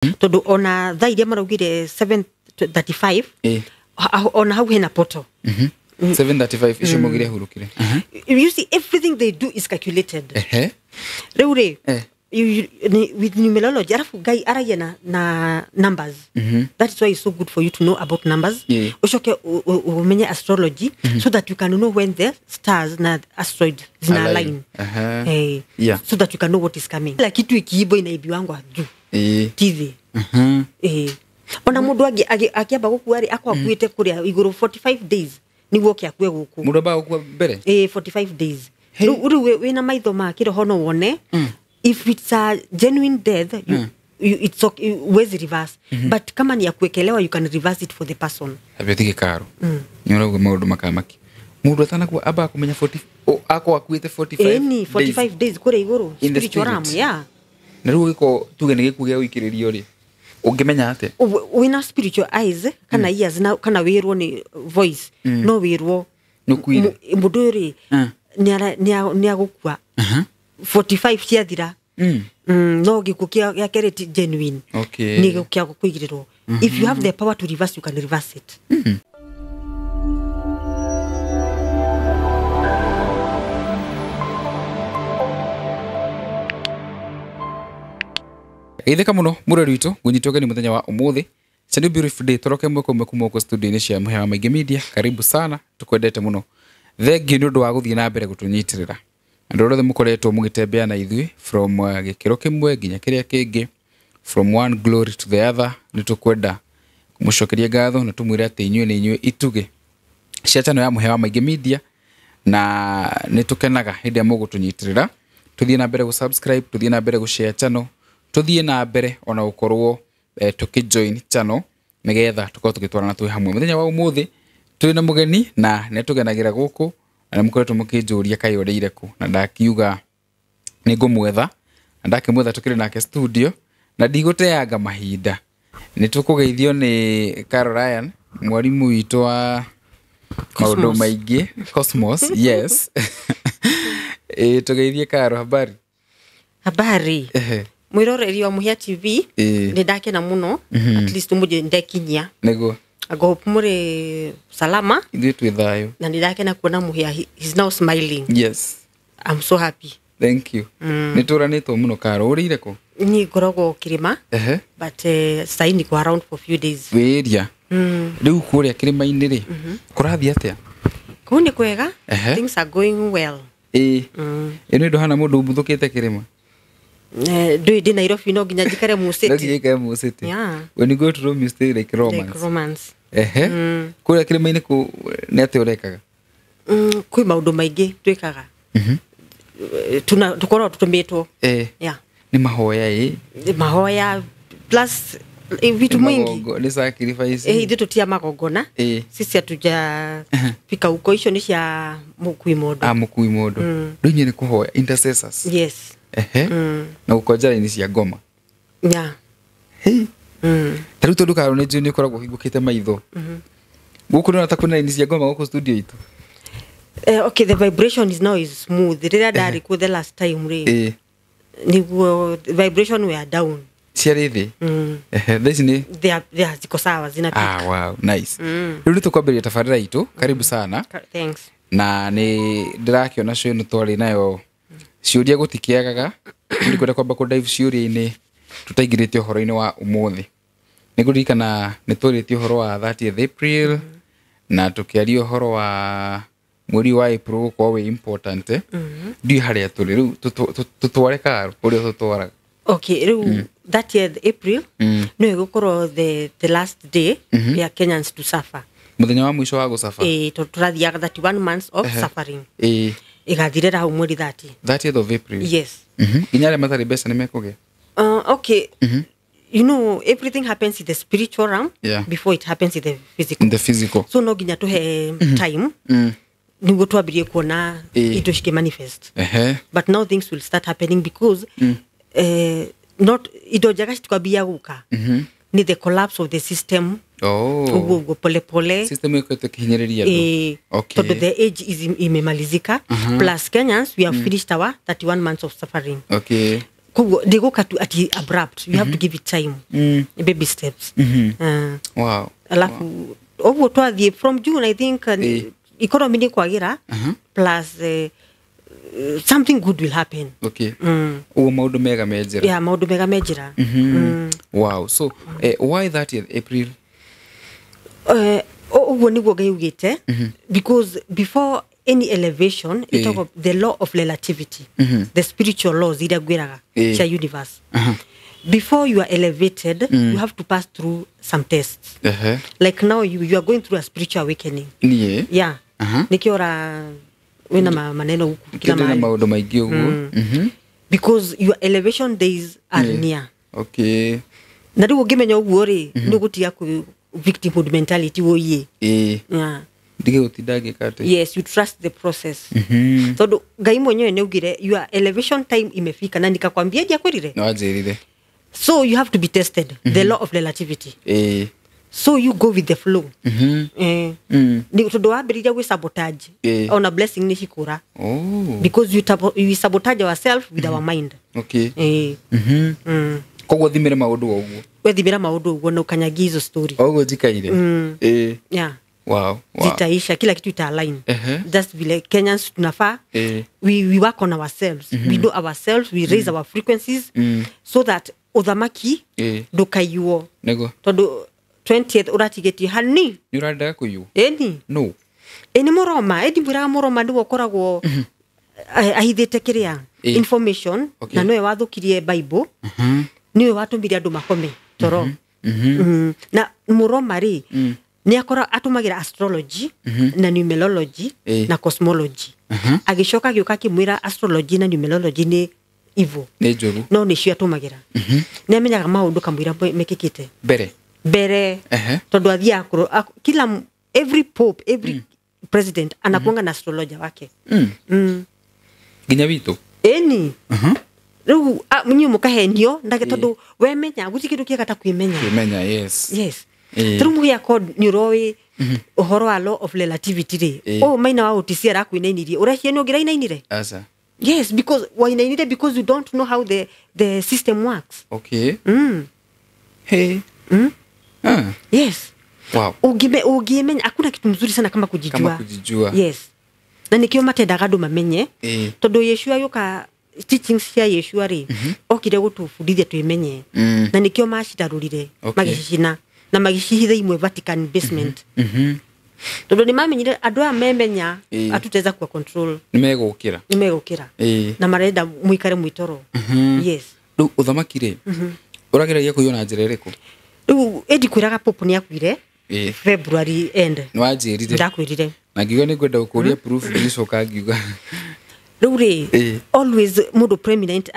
Tondu ona thaa iria maraugire 7:35 ona hau hena poto. 7:35 icio maugire hurukire. You see, everything they do is calculated. Riu ri with numerology arafu Ngai aragia na numbers. That is why it's so good for you to know about numbers. Ucoke umenye astrology so that you can know when the stars na asteroid zina align. So that you can know what is coming. Kila kitu ikiibo inaibiwangwa juu. TV. Ona mundu akiamba gukua ri akwa akuite kuria iguru 45 days niguo kiakue guku. Mundu amba gukua mbere? 45 days. Riu wina maitho ma kiroho no wone. If it's a genuine death, it's okay, huwezi reverse. But kama ni ya kuwekelewa, you can reverse it for the person. Abyo karo. Ni urauga maundu makamaki. Mundu atanakua amba kumenya 40 akwa akuite 45 Eni 45 days kure iguru spiritual realm, yeah. Na riu giko tuge ni gikuo gia guikiririo ri. Ungimenya atia? Wina spiritual eyes kana ears na kana wirwo ni voice. No wirwo. Nukuire. Mundu ri ni agukua. 45 ciathira. No gikuo kia kereti genuine. Okay. Ni gikuo kia kuigirirwo. If you have the power to reverse, you can reverse it. Geithĩka mũno mũrori witũ ngũnyitwo ũgeni mũthenya wa ũmũthĩ. It's a new beautiful day. Tũroke ĩmwe kwa ĩmwe kuma gũkũ studio-inĩ cia Mũhĩa wa Maingĩ Media. Karibu sana, tũkwendete mũno. Thengiũ nĩ ũndũ wa gũthiĩ na mbere gũtũnyitĩrĩra. Andũ arĩa othe mũkoretwo mũgĩtembea na ithuĩ from gĩkĩro kĩmwe nginya kĩrĩa kĩngĩ, from one glory to the other, nĩ tũkwenda kũmũcokeria ngatho na tũmwĩre atĩ inyuĩ nĩ inyuĩ itugĩ cia channel ya Mũhĩa wa Maingĩ Media, na nĩ tũkenaga hĩndĩ ĩrĩa mũgũtũnyitĩrĩra. Tũthiĩ na mbere gũ-subscribe, tũthiĩ na mbere gũ-share channel, tuthiĩ na mbere ona gũkorwo tũkĩjoin channel nĩgetha tũkorwo tũgĩtwarana twĩ hamwe. Mũthenya wa ũmũthĩ twĩ na mũgeni na nĩ tũgenagĩra gũkũ na nĩ mũkoretwo mũkĩnjũria kaĩ ũrĩire kũ, na ndakiuga nĩ ngũmwetha na ndakĩmwetha tũkĩrĩ nake studio na ndigũteanga mahinda. Nĩ tũkũgeithio nĩ Carol Ryan, mwarimũ witũ wa maũndũ maingĩ Cosmos. Yes. Tũgeithie Carol, habari? Habari. Mwiroreri wa Mũhĩa TV, nĩ ndakena mũno, at least muje ndekinyia. Nĩguo. Agohope mũrĩ salama. Ithuĩ twĩ thayũ. Na nĩ ndakena kuona Mũhĩa, he's now smiling. Yes. I'm so happy. Thank you. Nĩ tũranĩtwo mũno Carol, ũrĩire kũ? Niĩ ngoragwo kĩrĩma. But sai niko around for few days. Wĩ area? Rĩu kũrĩa kĩrĩma-inĩ rĩ, kũrathiĩ atĩa? Kũu nĩ kwega. Things are going well. Ĩno ndũhana mũndũ ũmbuthũkĩte kĩrĩma? Ndũĩ ndĩ Nairobi no nginya njikare Mu City. No nginya njikare Mu City. Yeah. When you go to Rome you stay like Romans. Like Romans. Kũrĩa kĩrĩma-inĩ kũ nĩ atĩa ũrekaga? Kwĩ maũndũ maingĩ twĩkaga. Tũkoragwo tũtũmĩtwo. Yeah. Nĩ mahoya ĩ? Mahoya plus vitu mwingi. Nĩ sacrifice. Ithuĩ tũtia magongona. Sisi hatuja fika huko, icio nĩ cia mũkui mũndũ. Mũkui mũndũ. Rĩu inyuĩ nĩ kũhoya intercessors. Yes. Na gũkonja raini cia ngoma. Yeah. Ta rĩu tondũ Carol nĩ njũĩ nĩ ũkoragwo ũhingũkĩte maitho. Gũkũ ndĩrona ta kwĩna raini cia ngoma gũkũ studio itũ. Okay, the vibration is now is smooth. Rĩrĩa ndarĩ kuo the last time rĩ, nĩguo the vibration were down. Ciarĩ thĩ? Thaa ici nĩ? They are ziko sawa, zina peak. Wow, nice. Rĩu nĩ tũkwambĩrĩria tabarĩra itũ. Karibu sana. Thanks. Na nĩ ndĩrakĩona show ĩno twarĩ nayo ciũria gũtikĩagaga, ndikwenda kwamba kũ dive ciũria-inĩ tũtaingĩrĩte ũhoro-inĩ wa ũmũthĩ. Nĩ ngũririkana nĩ twarĩtie ũhoro wa 30th April na tũkĩaria ũhoro wa mweri wa April gũkorwo wĩ important. Ndiũĩ harĩa tũrĩ rĩu, tũtware Carol ũrĩa tũtwaraga. Okay, rĩu 30th April no ĩgũkorwo the last day ya Kenyans to suffer. Mũthenya wa mũico wa gũcafa? Tondũ tũrathiaga 31 months of suffering. Ĩgathirĩra hau mweri 30. 30th of April. Yes. Nginya arĩa matarĩ mbeca nĩ mekũgĩa? Okay. You know, everything happens in the spiritual realm before it happens in the physical. In the physical. So no nginya tũhe time nĩguo twambĩrĩrie kuona indo cikĩ manifest. But now things will start happening because not indo njega citikwambia gũka. Ni the collapse of the system. Uguo pole pole. System ĩkoretwo ĩkĩhinyĩrĩria andũ. Tondũ the age is imemalizika. Plus Kenyans, we have finished our 31 months of suffering. Koguo ndĩgũka tu ati abrupt, you have to give it time. Baby steps. Wow. Alafu ũguo twathiĩ from June, I think, economy nĩ kwagĩra, plus something good will happen. Okay. Ũguo maũndũ mega me njĩra. Yeah, maũndũ mega me njĩra. Wow. So why 30th April? Ũguo nĩguo Ngai ugĩte, because before any elevation, ĩtagwo the law of relativity, the spiritual laws iria ngwĩraga cia universe. Before you are elevated, you have to pass through some tests. Like now you are going through a spiritual awakening. Niĩ? Yeah. Nĩkĩo ũra wĩna maneno huku kila Kĩndĩ na mahali. maũndũ maingĩ ũguo. Because your elevation days are near. Okay. Na rĩu ũngĩmenya ũguo rĩ, nĩ ũgũtiga kwĩ victimhood mentality wũiĩ. Yeah. Ndige gũtinda ngĩka atĩ. Yes, you trust the process. Tondũ Ngai mwenyewe nĩ augire your elevation time imefika, na nikakwambia ndiakwĩrire. Nĩ wanjĩrire. So you have to be tested. The law of relativity. So you go with the flow. Nĩ tondũ wambĩrĩria gwĩ sabotage. Ona blessing nĩ cikũra. Because you sabotage ourselves with our mind. Okay. Koguo thimĩre maũndũ o ũguo. Wethimĩra maũndũ ũguo na ũkanyagia hizo story. O ũguo njikaire. Yeah. Wow. Zitaisha, kila kitu ita align. Just vile Kenyans tunafaa, we work on ourselves. We know ourselves, we raise our frequencies so that uthamaki ndũkaiywo. Nĩguo. Tondũ 20th ũratigĩtie hani. Nĩ ũrendaga kũiywo? Ĩni. No. Ĩ nĩ Mũroma, ĩ ndimwĩraga Mũroma nĩwe ũkoragwo ahithĩte kĩrĩa information, na nĩwe wathũkirie Bible, nĩwe watũmire andũ makome toro. Na Mũroma rĩ, nĩ akora atũmagĩra astrology na numerology na cosmology. Agĩcoka agĩũka akĩmwĩra astrology na numerology nĩ evil. Nĩ njũru. No nĩcio atũmagĩra. Nĩ amenyaga maũndũ kamũira mekĩkĩte. Mbere. Mbere. Tondũ athiaga kila every pope, every president anakuanga na astrologer wake. Nginya witũ? Ĩni. Rĩu inyuĩ mũkahenio ndage tondũ wemenya gũtirĩ kĩndũ kĩega ta kwĩmenya. Kwĩmenya, yes. Yes. Tarĩu mũhĩa code nĩ ũroĩ ũhoro wa law of relativity rĩ. Ũũ maina wa OTC arakwĩnainirie. Ũreciria nĩ ũngĩrainainire? Aca. Yes, because wainainire because you don't know how the system works. Okay. Hey. Yes. Wow. Ũngĩmenya hakuna kitu mzuri sana kama kujijua. Kama kujijua. Yes. Na nikio matendaga andũ mamenye. Tondũ Yeshua yoka teachings cia Yeshua rĩ, okire gũtũbundithia twĩmenye. Na nikio macitarũrire, magĩcicina na magĩcihitha imwe Vatican basement. Tondũ nĩ mamenyire andũ aya memenya atuteza kwa control. Nĩ megũkĩra. Nĩ megũkĩra. Na marenda mũikare mwĩtoro. Yes. Rĩu ũthamaki rĩ, ũrageragia kũiywo na njĩra ĩrĩkũ? Rĩu ĩndi kwĩraga Pope nĩ akuire February end. Nĩ wanjĩrire. Ndakwĩrire. Na ngiuga nĩ ngwenda gũkũria proof, ngĩcoka ngiuga. Rĩu rĩ, always mũndũ preeminent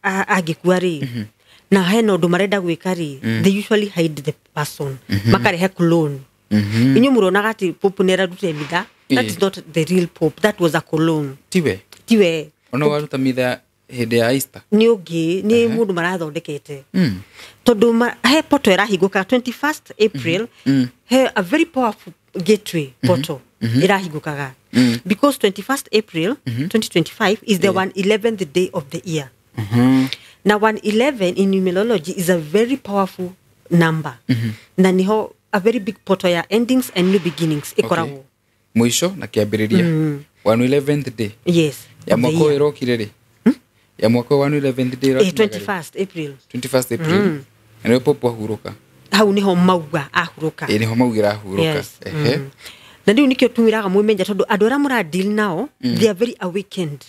angĩkua rĩ, na hena ũndũ marenda gwĩka rĩ, they usually hide the person. Makarehe clone. Inyuĩ mũronaga atĩ Pope nĩ ararutire mitha. That is not the real Pope. That was a clone. Tiwe? Tiwe. Ona waruta mitha hĩndĩ ya Easter? Nĩ ũngĩ, nĩ mũndũ marathondekete. Tondũ he portal ĩrahingũka 21st April, he a very powerful gateway portal ĩrahingũkaga. Because 21st April 2025 is the 111th day of the year. Na 111 in numerology is a very powerful number. Na niho a very big portal ya endings and new beginnings ĩkoragwo. Mũico na kĩambĩrĩria. 111th day. Yes. Ya mwaka ũyũ ĩrokire rĩ? Ya mwaka 111th day ĩrokire. 21st April. 21st April. Na nĩho Pope ahurũka. Hau niho mauga ahurũka. Niho maugĩra ahurũka. Yes. Na rĩu nĩkĩo tumiraga mwĩmenya tondũ andũ arĩa mũra deal nao, they are very awakened.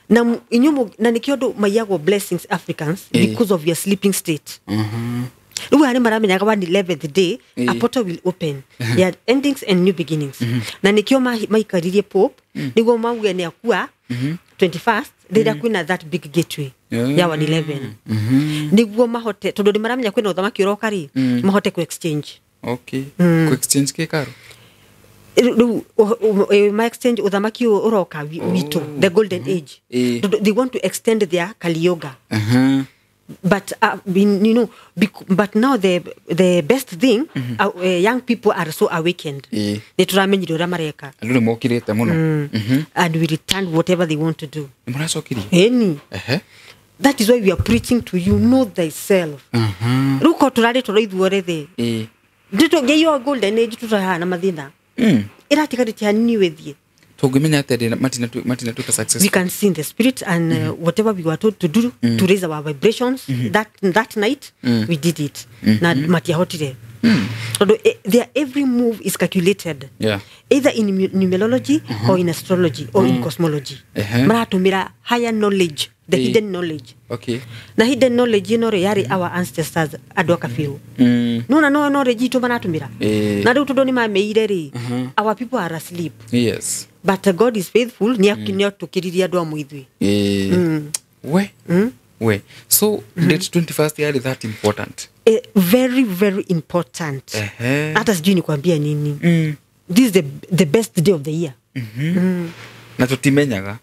Na inyuĩ na nĩkĩo andũ maiyagwo blessings Africans because of your sleeping state. Rĩu arĩa maramenyaga 111th day, a portal will open. There are endings and new beginnings. Na nĩkĩo maikaririe Pope, nĩguo mauge nĩ akua 21st, rĩrĩa kwĩna that big gateway ya 111. Nĩguo mahote, tondũ nĩ maramenya kwĩna ũthamaki ũroka rĩ, mahote ku exchange. Okay. Ku exchange kĩ karo? Rĩu ma exchange ũthamaki ũroka witũ, the golden age. They want to extend their Kali Yuga. But you know, but now the best thing, young people are so awakened. Nĩ tũramenyire ũrĩa mareka. Andũ nĩ mokĩrĩte mũno. And we return whatever they want to do. Nĩ mũracokirie? Ĩni. That is why we are preaching to you, know thyself. Rĩu ko tũrarĩ toro ithuothe thĩ. Ndĩtũngĩiywo golden age tũtahana mathĩna. Ĩratigarĩtie hanini wĩthiĩ. Tũngĩmenya atĩa matinatuĩka We successful? can see in the spirit and whatever we were told to do to raise our vibrations that night we did it. Na matiahotire. Tondũ their every move is calculated. Either in numerology or in astrology or in cosmology. Maratũmĩra higher knowledge, the hidden knowledge. Na hidden knowledge ĩno rĩ yarĩ our ancestors andũ a kabiru. Nona no knowledge itũ maratũmĩra. Na rĩu tondũ nĩ mameire rĩ, our people are asleep. But God is faithful, nĩ atũkĩririe andũ amwe ithuĩ. We so date 21st yarĩ that important? Very very important. Hata sijui nikwambia nini. This is the best day of the year. Na tũtimenyaga.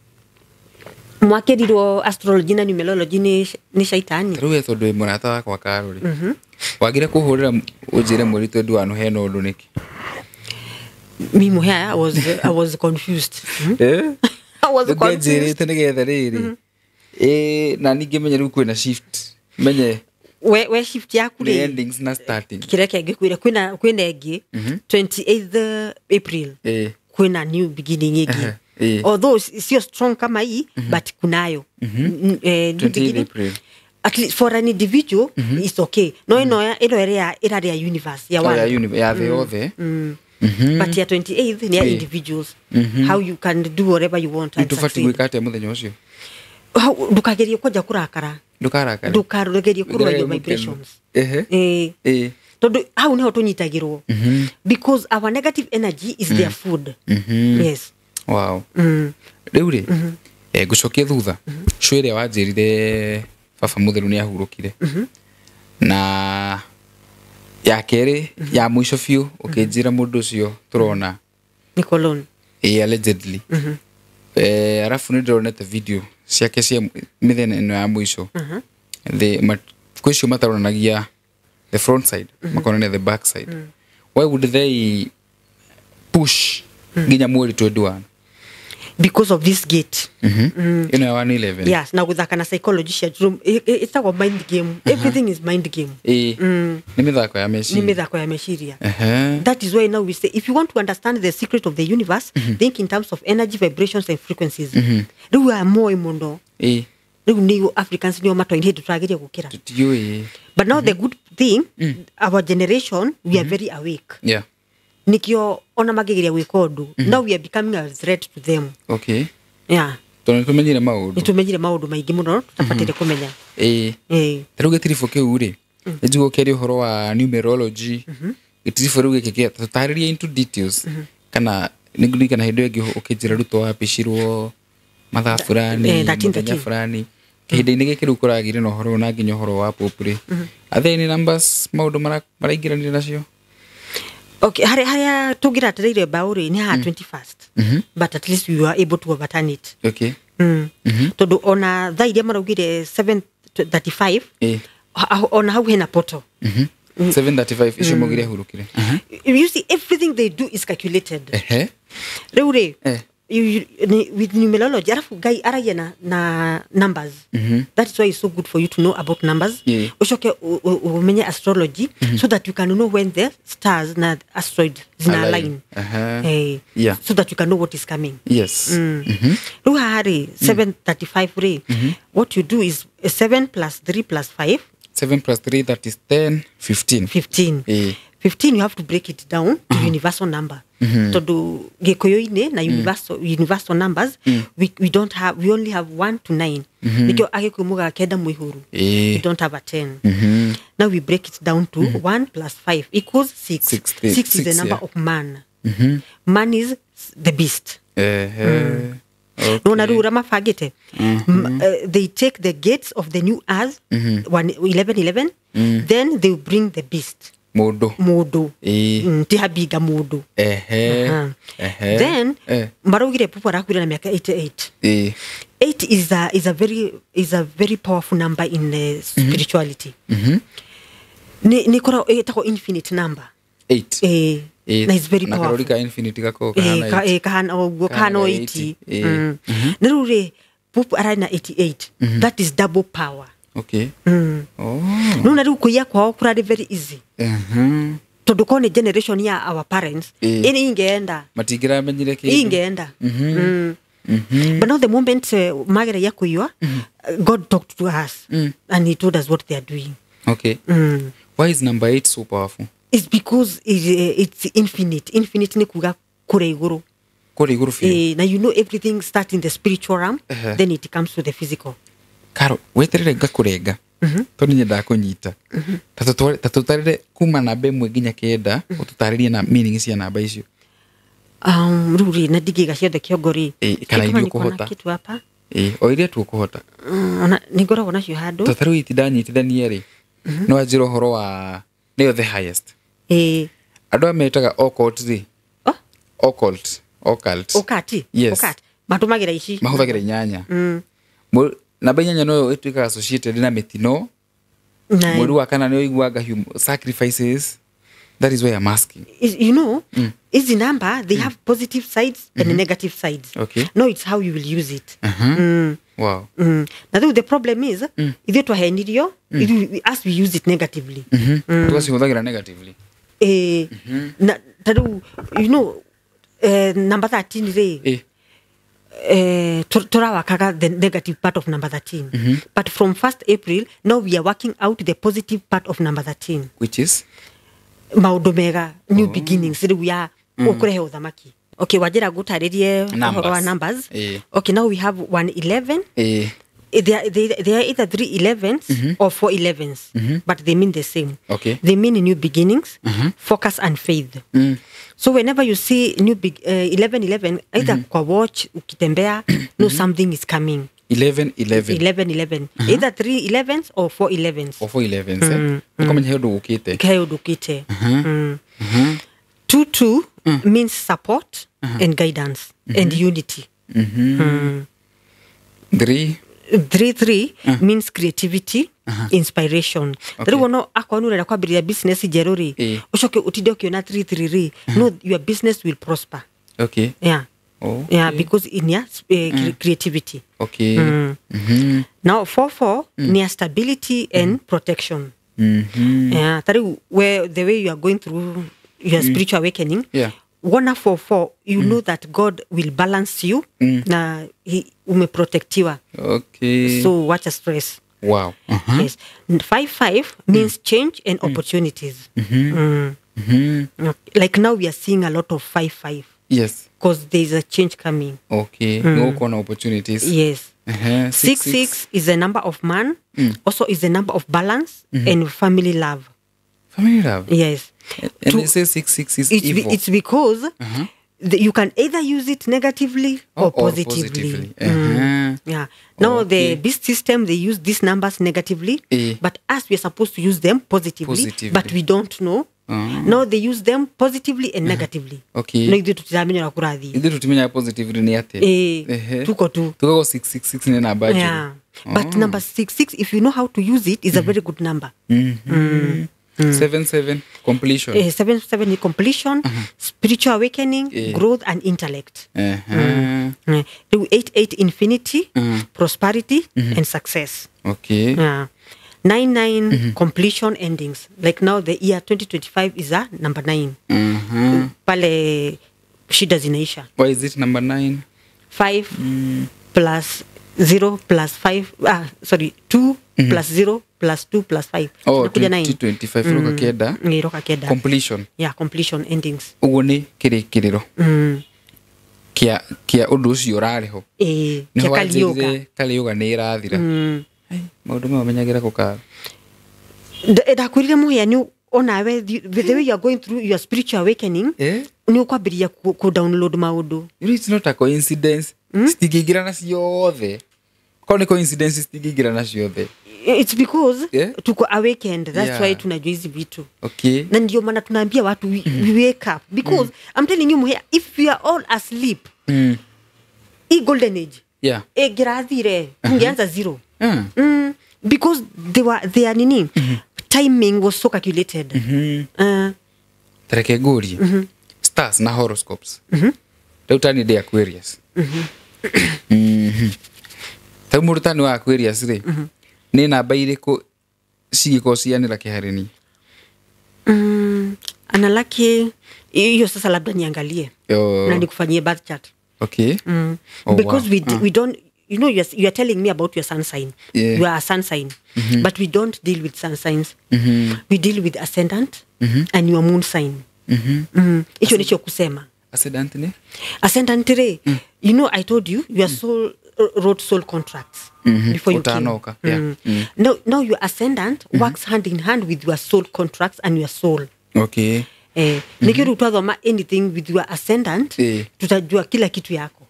Mwakĩrirwo astrology na numerology nĩ shaitani. Rĩu we tondũ wĩ mũrata wakwa Karũrĩ, wagire kũhũrĩra ũnjĩre mweri 21 hena ũndũ nĩkĩ? Mimi here I was confused. I was confused. Ndũngĩanjĩrĩte nĩgetha rĩrĩ na ningĩ menye rĩu kwĩna shift menye We shift yaku nĩ rĩ endings na starting. Kĩrĩa ngĩkwĩra kwĩna ĩngĩ 28th April. Kwĩna new beginning ĩngĩ. Although sio strong kama hii, but kunayo. New 28th beginning. April. At least for an individual it's okay. No ĩno ĩno ĩrĩa ĩrarĩ ya universe ya Oh, ya world. ya thĩ yothe. But ya 28th ni ya individuals, how you can do whatever you want Rĩu and tũbatiĩ succeed. gwĩka atĩa mũthenya ũcio? Ndũkagerie kwanja kũrakara. Ndũkarakare. Ndũkagerie kũrũa your Wĩgerage mũkenu. vibrations. Tondũ hau nĩho tũnyitagĩrwo, because our negative energy is their food. Yes. Wow. Rĩu rĩ, ngũcokie thutha cũ ĩrĩa wanjĩrire baba mũtheru nĩ ahurũkire, na ya kerĩ ya mũico biũ ũkĩnjĩra mũndũ ũcio tũrona Nĩ Cologne. Ĩ, allegedly. Arabu nĩ ndĩronete video ciake cia mĩthenya ĩno ya mũico. Kwĩ cio mataronanagia the front side, makonania the back side. Why would they push nginya mweri 21? Because of this gate. Ĩno ya 111. Yes, na gũthaka na psychology cia ĩtagwo mind game. Everything is mind game. Nĩ mĩthako ya Nĩ meciria. mĩthako ya meciria. That is why now we say if you want to understand the secret of the universe, think in terms of energy, vibrations and frequencies. Rĩu aya moĩ mũno. Rĩu nĩo Africans nĩo matoĩ hĩndĩ tũrageria gũkĩra. Tũtiũĩ. But now the good thing, our generation, we are very awake. Nikio ona magegeria gwĩka ũndũ, now we are becoming a threat to them. Yeah. Tondũ nĩtũmenyire maũndũ. Nĩtũmenyire maũndũ maingĩ mũno tũtabataire kũmenya. Ta rĩu gĩtiribũ kĩu rĩ, nĩnjigua ũkĩaria ũhoro wa numerology. Gĩtiribũ rĩu gĩkĩ tũtarĩrie into details, kana nĩngũririkana hĩndĩ ĩyo ĩngĩ ũkĩnjĩra Ruto wapicirwo mathaa fulani, 13, mũthenya 13. fulani. Kĩhinda-inĩ gĩkĩ rĩu kũragĩire na ũhoro ũyũ na nginya ũhoro wa Pope rĩ, are there any numbers maũndũ maraingĩranire nacio? Okay, harĩa tũngĩratereire mbaũ rĩ nĩ haha 21st, but at least we were able to overturn it. Tondũ ona thaa iria maraugire 7:35, ona hau hena poto. 7:35 icio maugire ahurũkire. You see, everything they do is calculated. Rĩu rĩ, with numerology, arabu Ngai aragia na numbers. That is why it's so good for you to know about numbers. Ucoke umenye astrology so that you can know when the stars na asteroid zina Align. align. So that you can know what is coming. Rĩu haha rĩ 7:35 rĩ, what you do is 7 plus 3 plus 5. 7 plus 3, that is 10, 15. 15. 15, you have to break it down to universal number, tondu gikuyu-inĩ na universal numbers, we don't have, we only have 1 to 9. Nikio agikuyu mugaga kenda mwihuru. We don't have a 10. Now we break it down to 1 plus 5 equals 6. Six, 6 is the six, number of man. Man is the beast. Nona rĩu ũrĩa mabangĩte, they take the gates of the new earth, 11 11, then they bring the beast. Mũndũ. Mũndũ. Ti habinga mũndũ. Then maraugire Pope arakuire na mĩaka 88. 8 is a very powerful number in spirituality. Nĩ koragwo ĩtagwo infinite number. 8. Na is very Na powerful. karori ka infinity gakoragwo kahana eight. Kahana o ũguo, kahana o Kahana 80. 80. Na rĩu rĩ Pope ararĩ na 88. That is double power. Okay. Oh. No na rĩu kũiya kwao kũrarĩ very easy. Tondũ korwo nĩ generation ya our parents, ĩnĩ ingeenda. Matingĩramenyire kĩndũ. Ingeenda. But now the moment mageragia kũiywa, God talked to us and he told us what they are doing. Okay. Why is number 8 so powerful? It's because it's infinite. Infinite nĩ kuga kũrĩa igũrũ. Kũrĩa igũrũ biũ. Na you know everything starts in the spiritual realm, then it comes to the physical. Karo, weterere ngakũrenga. Tondũ nyendaga kũnyita. Ta tũtarĩre kuma namba 1 nginya 9, ũtũtarĩrie na meaning cia namba icio. Rĩu rĩ, na ndingĩiga ciothe kĩongo rĩ. Kana iria ũkũhota. Kitu hapa. O iria tu ũkũhota. Ona nĩngoragwo nacio handũ. Ta tarĩu itindanyitithania rĩ, no wanjĩre ũhoro wa nĩyo the highest. Andũ aya metaga occult rĩ. Oh? Occult. Occult. Occult. Yes. Occult. Matũmagĩra ici. Mahũthagĩra inyanya. Namba inyanya noyo ĩtuĩkaga associated na mĩtino. Mweri wa kana nĩ ũiguaga sacrifices. That is why I'm asking. You know, easy number, they have positive sides and negative sides. Okay. No, it's how you will use it. Wow. Now, the problem is, ithuĩ twahenirio, as we use it negatively. Tũgacihũthagĩra negatively. Na, tarĩu, you know, number 13 rĩ, tũrawakaga the negative part of number 13. But from 1st April, now we are working out the positive part of number 13. Which is? Maũndũ mega, new beginnings, rĩu ya ũkũrehe ũthamaki. Okay, wanjĩra ngũtarĩrie ũhoro wa numbers. Okay, now we have 111. They are either 3 11s or 4 11s, but they mean the same. Okay. They mean new beginnings, focus and faith. So whenever you see new 11 11, either kwa watch ukitembea, no, something is coming. 11 11. 11 11. Either 3 11s or 4 11s. Or 4 11s. Ukamenya he ũndũ ũkĩte. He ũndũ ũkĩte. 2 2 means support and guidance and unity. 3 3 3 means creativity, inspiration. Rĩu ono akorwo nĩ ũrenda kwambĩrĩria business njerũ rĩ, ũcoke ũtinde ũkĩona 3 3 rĩ, no, your business will prosper. Okay. Yeah. Oh, yeah, because in your creativity. Okay. Now 4 4 near stability and protection. Yeah, where the way you are going through your spiritual awakening. Yeah. 1 4 4, you know that God will balance you. Na he umeprotectiwa. Okay. So watch a stress. Wow. Yes. 5 5 means change and opportunities. Like now we are seeing a lot of 5 5. Yes. Because there is a change coming. Okay. No corner opportunities. Yes. 6 6 is the number of man. Also is the number of balance and family love. Family love? Yes. And they say 6 6 is evil. It's because you can either use it negatively or positively. Yeah. Now the beast system, they use these numbers negatively, but us, we are supposed to use them positively, but we don't know. Now they use them positively and negatively. Okay. No, ithuĩ tũtiramenya ũrĩa kũrathiĩ. Ithuĩ tũtimenyaga positively nĩ atĩa. Tuko tu. Tuko 6 6 6 nĩ namba njũru. Yeah. But number 6 6, if you know how to use it, is a very good number. 7 7 completion. 7 7 completion, spiritual awakening, growth and intellect. 8 8 infinity, prosperity and success. Okay. Yeah. 9 9 completion endings. Like now the year 2025 is a number 9. Pale shida zinaisha. Why is it number 9? 5 plus 0 plus 5 2 plus 0 plus 2 plus 5. Oh, 2025 roka kenda. Roka kenda. Completion. Yeah, completion endings. Uguo nĩ kĩrĩkĩrĩro. Kia ũndũ ũcio ũrarĩ ho. Kia Kaliyoga. Kaliyoga nĩ ĩrathira. Maũndũ maya ũmenyagĩra kũ? Ndakwĩrire Mũhĩa nĩ onawe the way you are going through your spiritual awakening, nĩ ũkwambĩrĩria kũ download maũndũ. You know, it's not a coincidence. Citingĩingĩrana ciothe. Korwo nĩ coincidence citingĩingĩrana ciothe. It's because tuko awakened. That's why tunajua hizi vitu. Okay. Na ndio maana tunaambia watu we wake up because I'm telling you Mũhĩa, if we are all asleep, hii golden age, yeah, ĩngĩrathire tungeanza zero. Because they were their nini timing was so calculated. Tareke ngũrie stars na horoscopes. Rĩu tani ndĩ Aquarius. Ta rĩu mũrutani wa Aquarius rĩ, nĩ namba irĩkũ cigĩkorwo cianĩra kĩharĩni? Analaki hiyo sasa labda niangalie na nikufanyie birth chart. Okay. Oh, because wow. we don't, you know, you are telling me about your sun sign. Yeah. You are a sun sign. But we don't deal with sun signs. We deal with ascendant and your moon sign. Icho nicho kusema. Ascendant ni? Ascendant re. You know, I told you, your soul wrote soul contracts before you came. Yeah. Now your ascendant works hand in hand with your soul contracts and your soul. Okay. Nikio twathoma anything with your ascendant, tutajua kila kitu yako.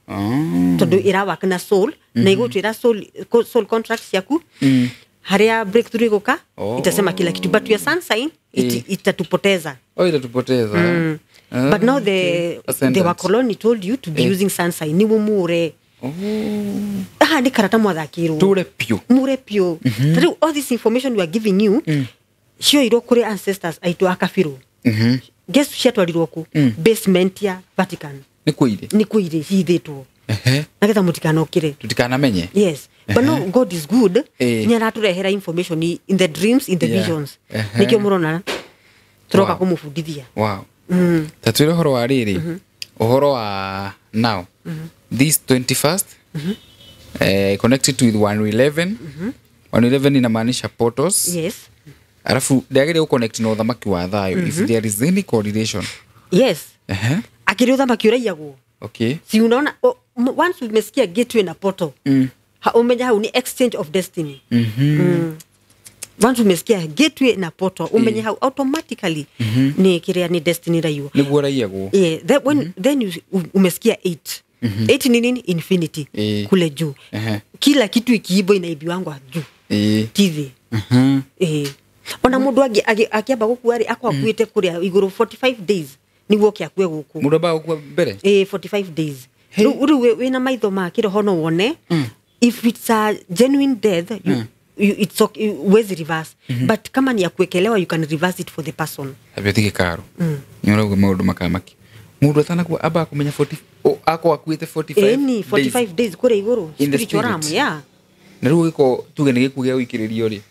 Tondu ira na soul, na igutwira soul contracts yaku. Haria breakthrough iguka, itasema kila kitu, but your sun sign itatupoteza. Oh, itatupoteza. But now the wakoloni told you to be using sun sign ni mure. Ah, ni karata mwathakirwo. Ture piu. Mure piu. Tariu all this information we are giving you, cio irwo kuri ancestors aitu akabiru. Guess ciatwarirwo ku basement ya Vatican. Ni kuire hithitwo. Nagetha mutikanokire. Tutikanamenye. Yes. But no, God is good. Ni araturehera information in the dreams, in the visions. Nikio murona turoka kumubundithia. Wow. Tatwire uhoro wa riri. Uhoro wa now. This 21st connected with 111. 111 inamaanisha portals. Yes. Alafu ndiagire connect na uthamaki wa thayo if there is any correlation. Yes. Akiri uthamaki uraiyagwo. Okay. Si unaona once umesikia gateway na portal. Umenya hau ni exchange of destiny. Once umesikia gateway na portal, umenya hau automatically ni kiria ni destiny raiyo. Niguo raiyagwo. Yeah, that when then you umesikia 8. 8 ni nini? Infinity. Kule juu. Kila kitu ikiibo inaibiwangwa juu. Tithi. Ona mundu akiamba gukua ri akwa akuite kuria iguru 45 days niguo kiakue guku. Mundu amba gukua mbere? 45 days. Riu wina maitho ma kiroho no wone if it's a genuine death you, it's okay, huwezi reverse. But kama ni ya kuwekelewa you can reverse it for the person. Abyo karo. Ni urauga maundu makamaki. Mundu atanakua amba kumenya 40 akwa akuite 45 days. 45 days kuria iguru spiritual realm, yeah. Na riu giko tuge ni gikuo gia guikiririo ri.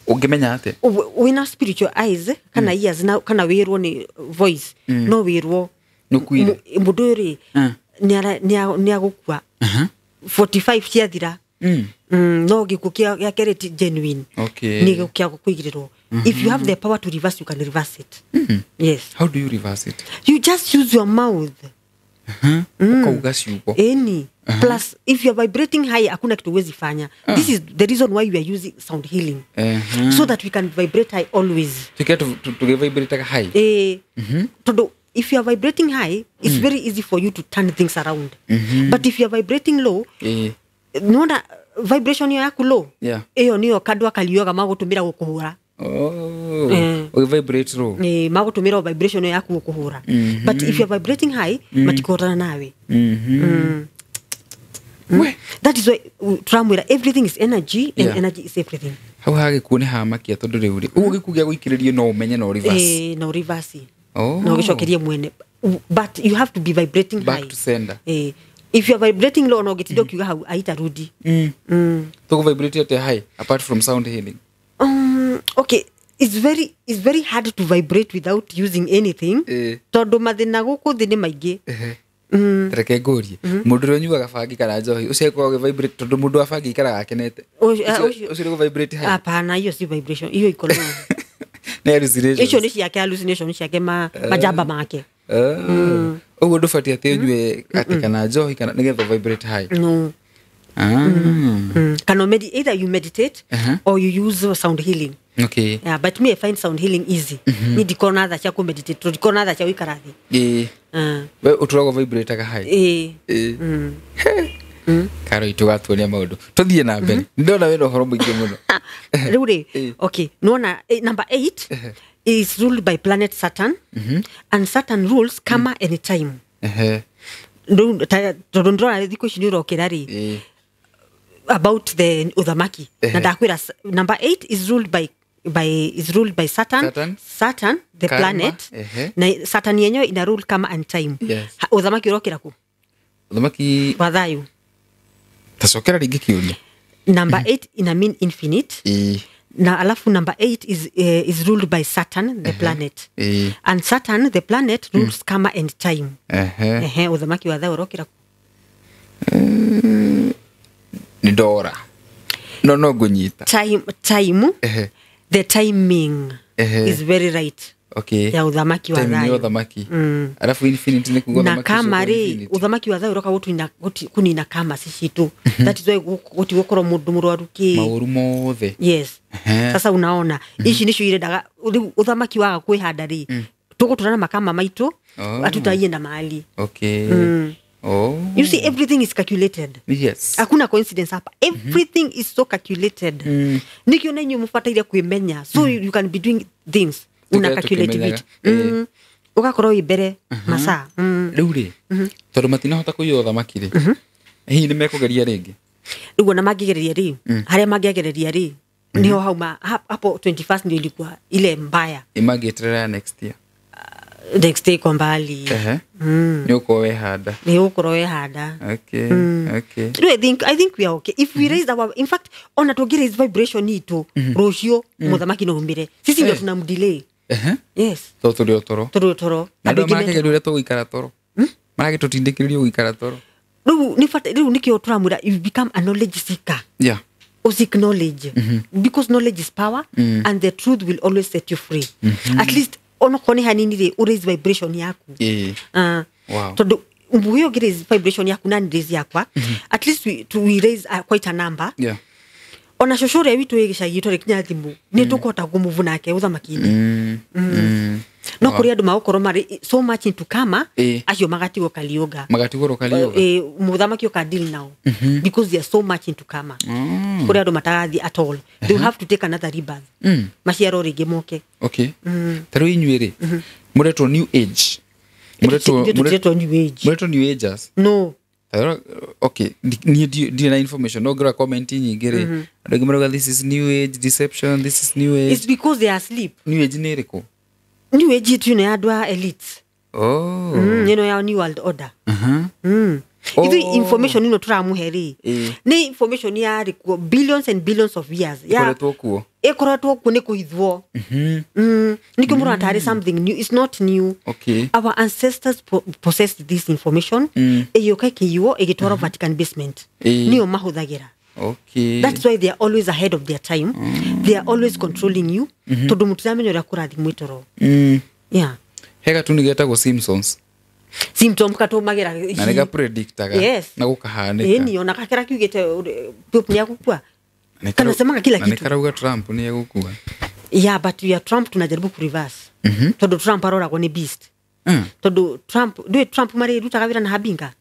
Ungimenya ate wina spiritual eyes kana ears na kana wirwo ni voice no wirwo nukuire mundu ri ni agukua 45 ciathira no gikuo kia kereti genuine. Okay. Ni gikuo kia kuigirirwo. If you have the power to reverse, you can reverse it. Yes. How do you reverse it? You just use your mouth. Ukauga ciugo. Any. Plus if you are vibrating high hakuna kitu huwezi fanya. This is the reason why we are using sound healing. So that we can vibrate high always. Tukia to vibrate high. Todo if you are vibrating high, it's very easy for you to turn things around. But if you are vibrating low, nona vibration yaku low. Iyo niyo kadwa kalioga magutumira gukuhura. Oh. Vibrate low. Magutumira vibration yaku gukuhura. But if you are vibrating high, matikotana nawe. That is why turamwira everything is energy and energy is everything. Hau hagikuo ni hamakia tondu riu ri uguo gikuo gia guikiririo no umenye no reverse. No reverse. No gicokerie mwene. But you have to be vibrating back high. Back to sender. If you are vibrating low no gitindo kiuga hau aitarudi. Tuko vibrate at high apart from sound healing. Okay, it's very hard to vibrate without using anything. Tondu mathina guku thi ni maingi. Reke ngurie mundu uria unyuaga bangi kana njohi ucio akoragwo vibrate tondu mundu wa bangi ikaraga akenete. Ucio ni vibrate high. Hapana, hiyo si vibration, hiyo iko low. Ni hallucination. Icio ni ciake hallucination ciake majamba make. Uguo ndubatie ati unyue ati kana njohi kana nigetha vibrate high. No. Kana either you meditate or you use sound healing. Okay. Yeah, but me I find sound healing easy. Ni ndikona tha cia ku meditate, ndikona tha cia guikara thi. We uturago vibrate high. Karo itugatuonia maundu. Tuthie na mbere. Ndona wena uhoro muingi muno. Riu ri, okay, nona number 8 is ruled by planet Saturn. And Saturn rules karma anytime. Tondu ndirona thiku ici ni urokira ri about the uthamaki. Na ndakwira number 8 is ruled by Saturn. Saturn the karma, planet. Na Saturn yenyewe ina rule karma and time. Yes. Uthamaki urokira ku? Uthamaki wa thayu. Tacokera ringi kiuria. Number 8 ina mean infinite. Na alafu number 8 is ruled by Saturn the planet. And Saturn the planet rules karma and time. Ehe, uthamaki wa thayo urokira ni ndora no ngunyita time. The timing is very right. Okay. Ya uthamaki wa thayo. Uthamaki. Alafu infinity ni kugo na kama ri uthamaki wa thayo uroka gutuina kunina kama cicitu. That is why guti gukorwo mundu murwaru ki mauru mothe. Yes. Sasa unaona ici nicio irendaga uthamaki waga kwihanda ri tuguturana makama maitu atutaiye na mahali. Okay. Oh. You see, everything is calculated. Yes. Hakuna coincidence hapa. Everything is so calculated. Nikio na inyu mubataire kwimenya. So you can be doing things. Una calculate it. Ugakorwo wi mbere masaa. Riu ri. Tondu matinahota kuiya uthamaki ri. Hihi ni mekugeria ringi? Riu ona mangigereria ri. Haria mangiagereria ri. Niho hauma hapo 21st ndio ilikuwa ile mbaya. Imangieterera next year. Next day kwa mbali. Ni ukorwo wehanda. Ni ukorwo wehanda. Okay. Okay. I think we are okay. If we raise our, in fact, ona tugi raise vibration itu, rucio muthamaki no umire. Sisi ndio tunamdelay. Yes. To turi otoro. Turi otoro. Na andu marakigeria uria tuguikara toro. Maragitutindikiriria guikara toro. Riu ni fata riu nikio turamwira you become a knowledge seeker. Yeah. Seek knowledge. Because knowledge is power and the truth will always set you free. At least onokorwo ni hanini ri uraise vibration yaku. Wow. Tondu mbuyo raise vibration yaku na raise yakwa. At least we raise quite a number. Yeah. Ona shosho ria witu gicagi tore kinya thimu ni tukota gumuvu nake uthamaki-ini. No kuri andu magukorwo mari so much into kama acio magatigwo Kalioga. Magatigwo Kalioga. Muthamaki uka deal now because they are so much into kama. Kuri andu matagathi at all. They will have to take another rebirth. Maciaro ringi moke. Okay. Ta riu inyuĩ ri muretwo new age. Muretwo new age. Muretwo new agers. No. Okay, ndirĩ na information no ngĩrora comment nyingĩ rĩ andũ aingĩ marauga this is new age deception, this is new age. It's because they are asleep. New age nĩ ĩrĩkũ? New age itu nĩ andũ a elites. Oh. Ĩno ya new world order. Ithu information ino tũramũhe rĩ nĩ information yarĩ kuo billions and billions of years. Ĩkoretwo kuo. Ĩkoretwo kuo nĩ kũhithwo. Nikio mũrona tarĩ something new. It's not new. Okay. Our ancestors possessed this information. Ĩgĩũka ĩkĩiywo ĩgĩtwarwo Vatican basement. Nĩyo mahũthagĩra. Okay. That's why they are always ahead of their time. They are always controlling you. Tondu mũtiramenya ũrĩa kũrathiĩ mwĩtoro. Yeah. He gatuni getagwo Simpsons. Symptom katumagira na nĩ gapredictaga. Yes. Na gũkahanĩka. Ĩni ona kakera kiugĩte Pope nĩ agũkua. Kana semaga kila kitu. Na nĩ karauga Trump nĩ egũkua. Yeah, but ya Trump tunajaribu ku reverse. Tondu Trump aroragwo nĩ beast. Tondu Trump, ndũĩ Trump marĩrutaga wĩra na habinga.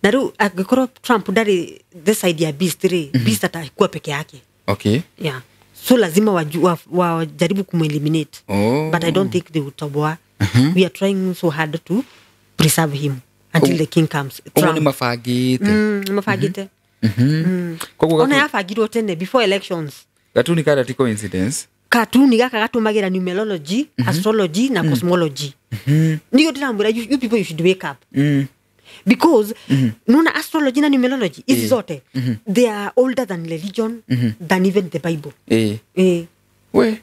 Na rĩu angĩkorwo Trump ndarĩ the side ya beast rĩ, beast atakuwa peke yake. Okay. Yeah. So lazima wajaribu kumeliminate. Oh. But I don't think they will toboa. We are trying so hard to preserve him until the king comes. Ũguo nĩ mabangĩte. Mabangĩte. Ona yabangirwo tene before elections. Gatuni karĩa ti coincidence. Katuni gaka gatumagira numerology, astrology na cosmology. Nĩguo ndĩramwĩra you people you should wake up. Because nuna astrology na numerology hizi zote they are older than religion, than even the Bible. We.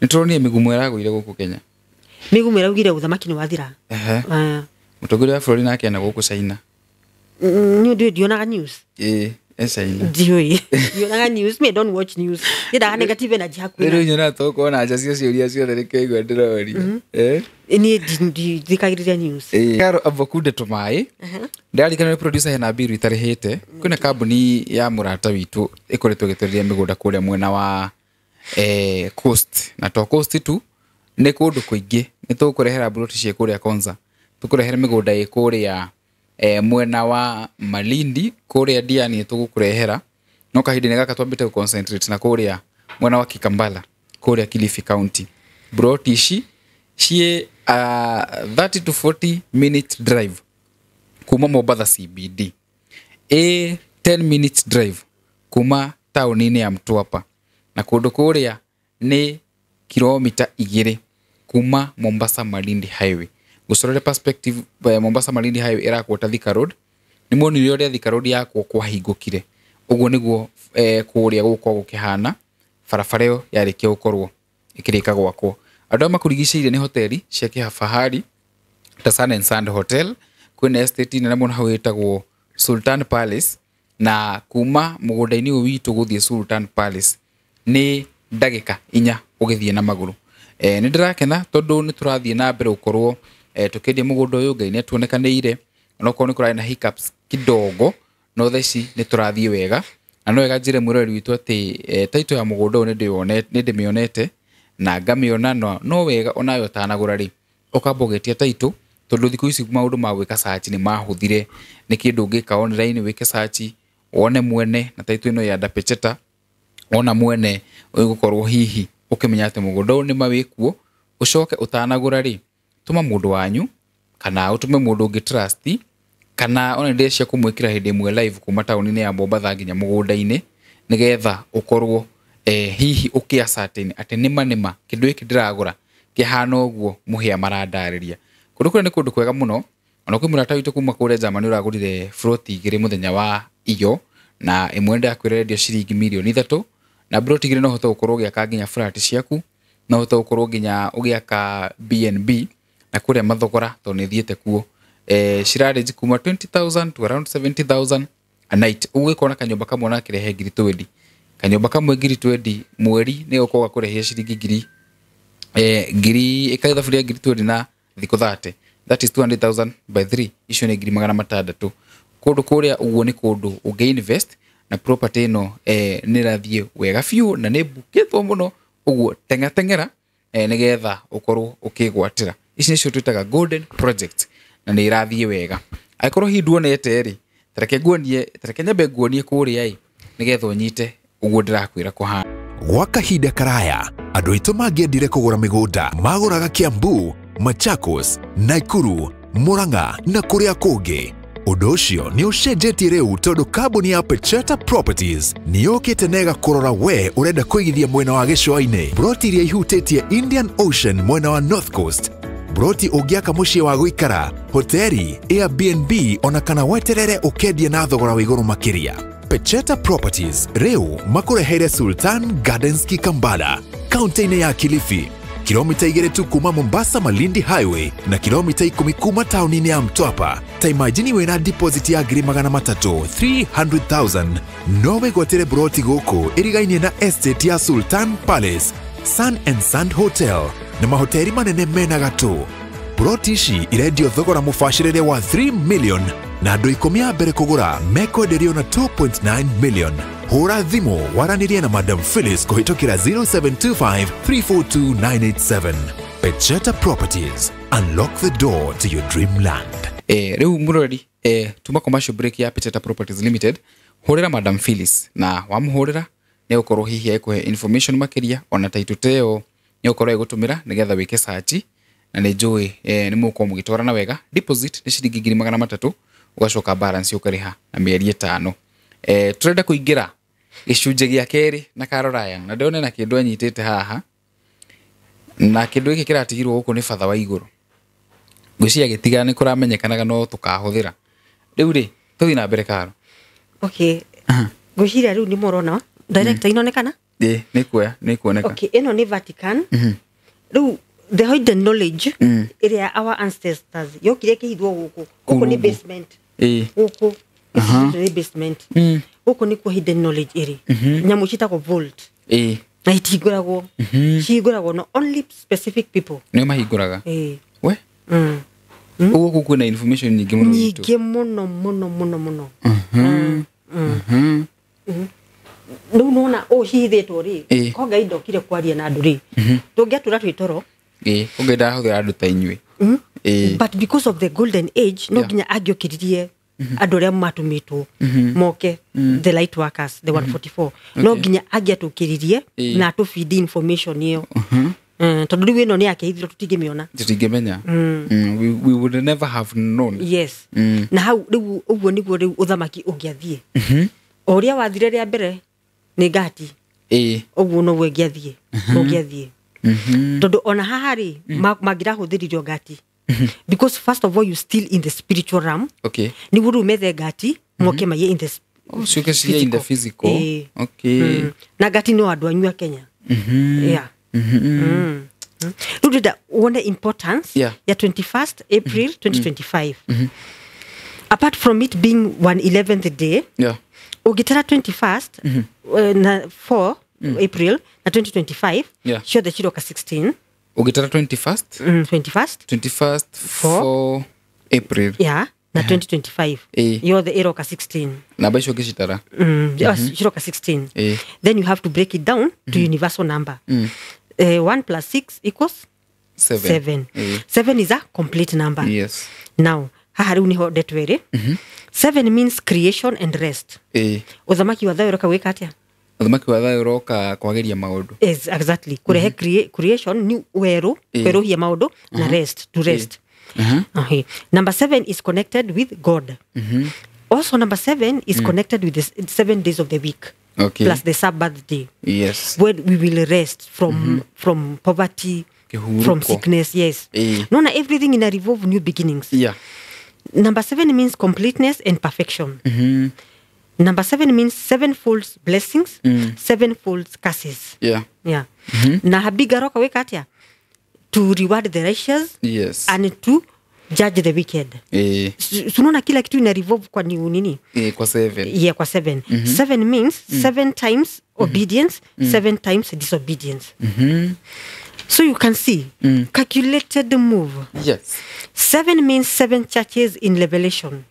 Nĩtũronire mĩgumo ĩragũire gũkũ Kenya. Mĩgumo ĩraugire ũthamaki nĩ wathira. Mũtongoria wa bũrũri nake ena gũkũ China. Nĩ ũndũ ndionaga news. China. Ndiũĩ. Ndionaga news, me don't watch news. Ndĩraga negative energy hakuhĩ. Rĩu nyonaga tũkuona anja cio ciũria ciothe nĩkĩo igua ndĩroria. Niĩ ndithikagĩrĩria news. Karo avokunde tũmaĩ. Ndirarikana nĩ producer hena biru itarĩhĩte. Kwĩna kambuni ya mũrata witũ ĩkoretwo ĩgĩtwereria mĩgũnda kũrĩa mwena wa coast. Na to coast tu nĩ kũndũ kũingĩ. Nĩ tũkũrehera mburoti ciĩ kũrĩa Konza. Tũkũrehera mĩgũnda ĩ kũrĩa mwena wa Malindi, kũrĩa Diani tũgũkũrehera. No kahinda-inĩ gaka twambĩte gũ-concentrate na kũrĩa mwena wa Kikambala, kũrĩa Kilifi County. Mburoti ici ciĩ 30 to 40 minute drive kuma Mombatha CBD. A 10 minute drive kuma taũni-inĩ ya Mtwapa. Na kũndũ kũrĩa nĩ kilomita 2 kuma Mombasa Malindi Highway. Gũcorere perspective Mombasa Malindi Highway ĩrakwo ta Thika Road. Nĩ muonire ũrĩa Thika Road yakwo kwahingũkire. Ũguo nĩguo kũrĩa gũgũkorwo gũkĩhana barabara ĩyo yarĩkia gũkorwo ĩkĩrĩka gwakwo. Andũ arĩa makũrigicĩirie nĩ hoteli cia kĩfahari ta Sun and Sand Hotel, kwĩna estate nene mũno hau ĩtagwo Sultan Palace, na kuma mũgũnda-inĩ ũyũ witũ gũthiĩ Sultan Palace nĩ ndagĩka 4 ũgĩthiĩ na magũrũ. Nĩ ndĩrakena tondũ nĩ tũrathiĩ na mbere gũkorwo tũkĩendia mũgũnda ũyũ. Ngai nĩ atuonekanĩire, onokorwo nĩ kũrarĩ na hiccups kidogo, no thaa ici nĩ tũrathiĩ wega. Na no wega njĩre mwĩroreri witũ atĩ title ya mũgũnda ũyũ nĩ ndĩmĩonete na ngamĩona, no wega onawe ũtanagũra rĩ ũkamba ũgetia title, tondũ thikũ ici maũndũ ma gwĩka search nĩ mahũthire. Nĩ kĩndũ ũngĩka online, wĩke search wone mwene, na title ĩno ya Ndapecheta wona mwene ũgũkorwo hihi ũkĩmenya atĩ mũgũnda ũyũ nĩ ma wĩkuo. Ũcoke ũtanagũra rĩ, tũma mũndũ wanyu kana ũtũme mũndũ ũngĩ trust, kana ona ndĩreciria kũmwĩkĩra hĩndĩ ĩmwe live kuma taũni-inĩ ya Mombatha nginya mũgũnda-inĩ, nĩgetha ũkorwo hihi ũkĩ ascertain atĩ nĩma nĩma kĩndũ gĩkĩ ndĩragũra kĩhana ũguo mũhĩa marandarĩria. Kũndũ kũrĩa nĩ kũndũ kwega mũno. Ona kwĩ mũrata witũ kuma kũrĩa Germany ũragũrire broti 2 mũthenya wa iyo, na ĩmwe ndakwĩra rendio ciringi mirioni 3, na broti 2 no ũhote gũkorwo ũgĩaka nginya flat ciaku, no ũhote gũkorwo nginya ũgĩaka B&B, na kũrĩa mathogora tondũ nĩ thiĩte kuo cirarĩnji kuma 20,000 to around 70,000 a night. Ũguo na kanyũmba kamwe na kĩrehe ngiri 20, kanyũmba kamwe ngiri 20 mweri nĩ gũkorwo gakũrehia ciringi ngiri ngiri ĩkaithaburia ngiri 20 na thikũ 30, that is 200,000 by 3, icio nĩ ngiri 600. Kũndũ kũrĩa ũguo nĩ kũndũ ũngĩ invest, na property ĩno nĩ ĩrathiĩ wega biũ na nĩ mbukĩtwo mũno. Ũguo teng'ateng'era nĩgetha ũkorwo ũkĩgwatĩra. Ici nĩcio twĩtaga golden project na nĩ ĩrathiĩ wega. Angĩkorwo hihi nduonete rĩ, tareke nguonie, tareke nyambe nguonie kũrĩa ĩ, nĩgetha ũnyite ũguo ndĩrakwĩra kũhana. Gwa kahinda karaya andũ aitũ mangĩendire kũgũra mĩgũnda magũraga Kiambu, Machakos, Nakuru, Murang'a na kũrĩa kũngĩ. Ũndũ ũcio nĩ ũcenjetie rĩu tondũ kambuni ya Pecheta Properties nĩ yũkĩte na ĩgakũrora we ũrenda kũigithia mwena wa gĩcũa-inĩ, broti iria ihutĩtie Indian Ocean mwena wa North Coast, broti ũngĩaka mũciĩ wa gũikara, hoteli, Airbnb ona kana weterere ũkendie na thogora wa igũrũ makĩria. Pecheta Properties rĩu makũreheire Sultan Gardens Kikambala, kaunti-inĩ ya Kilifi, kilomita 2 tu kuma Mombasa Malindi Highway na kilomita 10 kuma tauni-inĩ ya Mtwapa. Ta imagine wĩna deposit ya ngiri 300 300,000 no wĩgwatĩre broti gũkũ ĩrigainie na estate ya Sultan Palace, Sun and Sand Hotel na mahoteli manene mena gatũ. Broti ici irendio thogora mũbacĩrĩre wa 3 million na andũ 10 a mbere kũgũra mekwenderio na 2.9 million. Hũra thimũ waranĩrie na Madam Phyllis kũhĩtũkĩra 0725 342 987. Pecheta Properties, unlock the door to your dreamland. Rĩu mũrori, tuma commercial break ya Pecheta Properties Limited, hũrĩra Madam Phyllis, na wamũhũrĩra nĩ ũkorwo hihi ekũhe information makĩria, ona title ta ĩyo nĩ ũkorwo ĩgũtũmĩra nĩgetha wĩke search, na nĩ njũĩ nĩ mũgũkorwo mũgĩtwarana wega. Deposit nĩ ciringi ngiri 300, ũgacoka balance ũkarĩha na mĩeri 5. Tũrenda kũingĩra gĩcunjĩ gĩa kerĩ na Carol Ryan, na ndĩrona na kĩndũ anyitĩte haha, na kĩndũ gĩkĩ kĩratigirwo gũkũ nĩ batha wa igũrũ. Ngwĩciria gĩtiga nĩ kũramenyekanaga no tũkahũthĩra. Rĩu rĩ, tũthiĩ na mbere Carol. Okay. Ngwĩciria rĩu nĩ mũrona director inonekana? Ĩĩ, nĩ kuoya, nĩ kuoneka. Okay, ĩno nĩ Vatican. Rĩu the hidden knowledge ĩrĩa our ancestors yokire ĩkĩhithwo gũkũ. Gũkũ nĩ basement. Gũkũ nĩ basement. Gũkũ nĩkuo hidden knowledge ĩrĩ. Nyamũ ciĩtagwo vault. Na itihingũragwo. Cihingũragwo no only specific people. Nĩo mahingũraga? Ĩĩ. We? Ũguo gũkũ kwĩna information nyingĩ mũno witũ. Nyingĩ mũno mũno mũno mũno. Rĩu nĩwona ũũ cihithĩtwo rĩ, ko Ngai ndokire kwaria na andũ rĩ, tũngĩatũra twĩ toro. Ĩĩ, ko Ngai ndarahũthĩra andũ ta inyuĩ. But because of the golden age, no nginya angĩokĩririe andũ arĩa matũmĩtwo moke, the light workers, the 144. No nginya angĩatũkĩririe na atũbidi information ĩyo. Tondũ rĩu ĩno nĩ yakĩhithirwo tũtingĩmĩona. Tũtingĩmenya. We would never have known. Yes. Na hau rĩu ũguo nĩguo rĩu ũthamaki ũngĩathiĩ. O ũrĩa wathire rĩa mbere nĩ ngati. Ũguo noguo ĩngĩathiĩ. Ũngĩathiĩ. Tondũ ona haha rĩ, mangĩrahũthĩririo ngati. Because first of all you still in the spiritual realm. Okay. Nĩguo rĩu methe ngati moke maiye in the Oh, ciũke ciria in the physical. Ĩĩ. Okay. Na ngati no andũ anyu a Kenya. Yeah. Rĩu ndĩrenda wone importance ya 21st April 2025. Apart from it being 1/11th day, ũngĩtara 21st na 4 April na 2025, ciothe ciroka 16. Ũngĩtara 21st? 21st. 21st 4 April. Yeah, na 2025. Yothe ĩroka 16. Namba icio ũngĩcitara? Ciroka 16. Then you have to break it down to universal number. 1 plus 6 equals 7. 7. 7 is a complete number. Now haha rĩu nĩho ndeto ĩrĩ. 7 means creation and rest. Ũthamaki wa thayũ ũroka gwĩka atĩa? Ũthamaki wa thayũ ũroka kwagĩria maũndũ. Yes, exactly, kũrehe creation ni werũ, kwerũhia maũndũ, na rest, to rest. Okay. Number 7 is connected with God. Also number 7 is connected with the 7 days of the week. Plus the Sabbath day. When we will rest from poverty, Kĩhurũko. from sickness, yes. Nona everything in a revolve new beginnings. Number 7 means completeness and perfection. Number 7 means sevenfold blessings, sevenfold curses. Yeah. Na habiga roka weka atia? To reward the righteous and to judge the wicked. Sunaona kila kitu ina revolve kwa ni nini? Kwa 7. Yeah, kwa 7. 7 means 7 times obedience, 7 times disobedience. So you can see, calculated move. 7 means 7 churches in Revelation.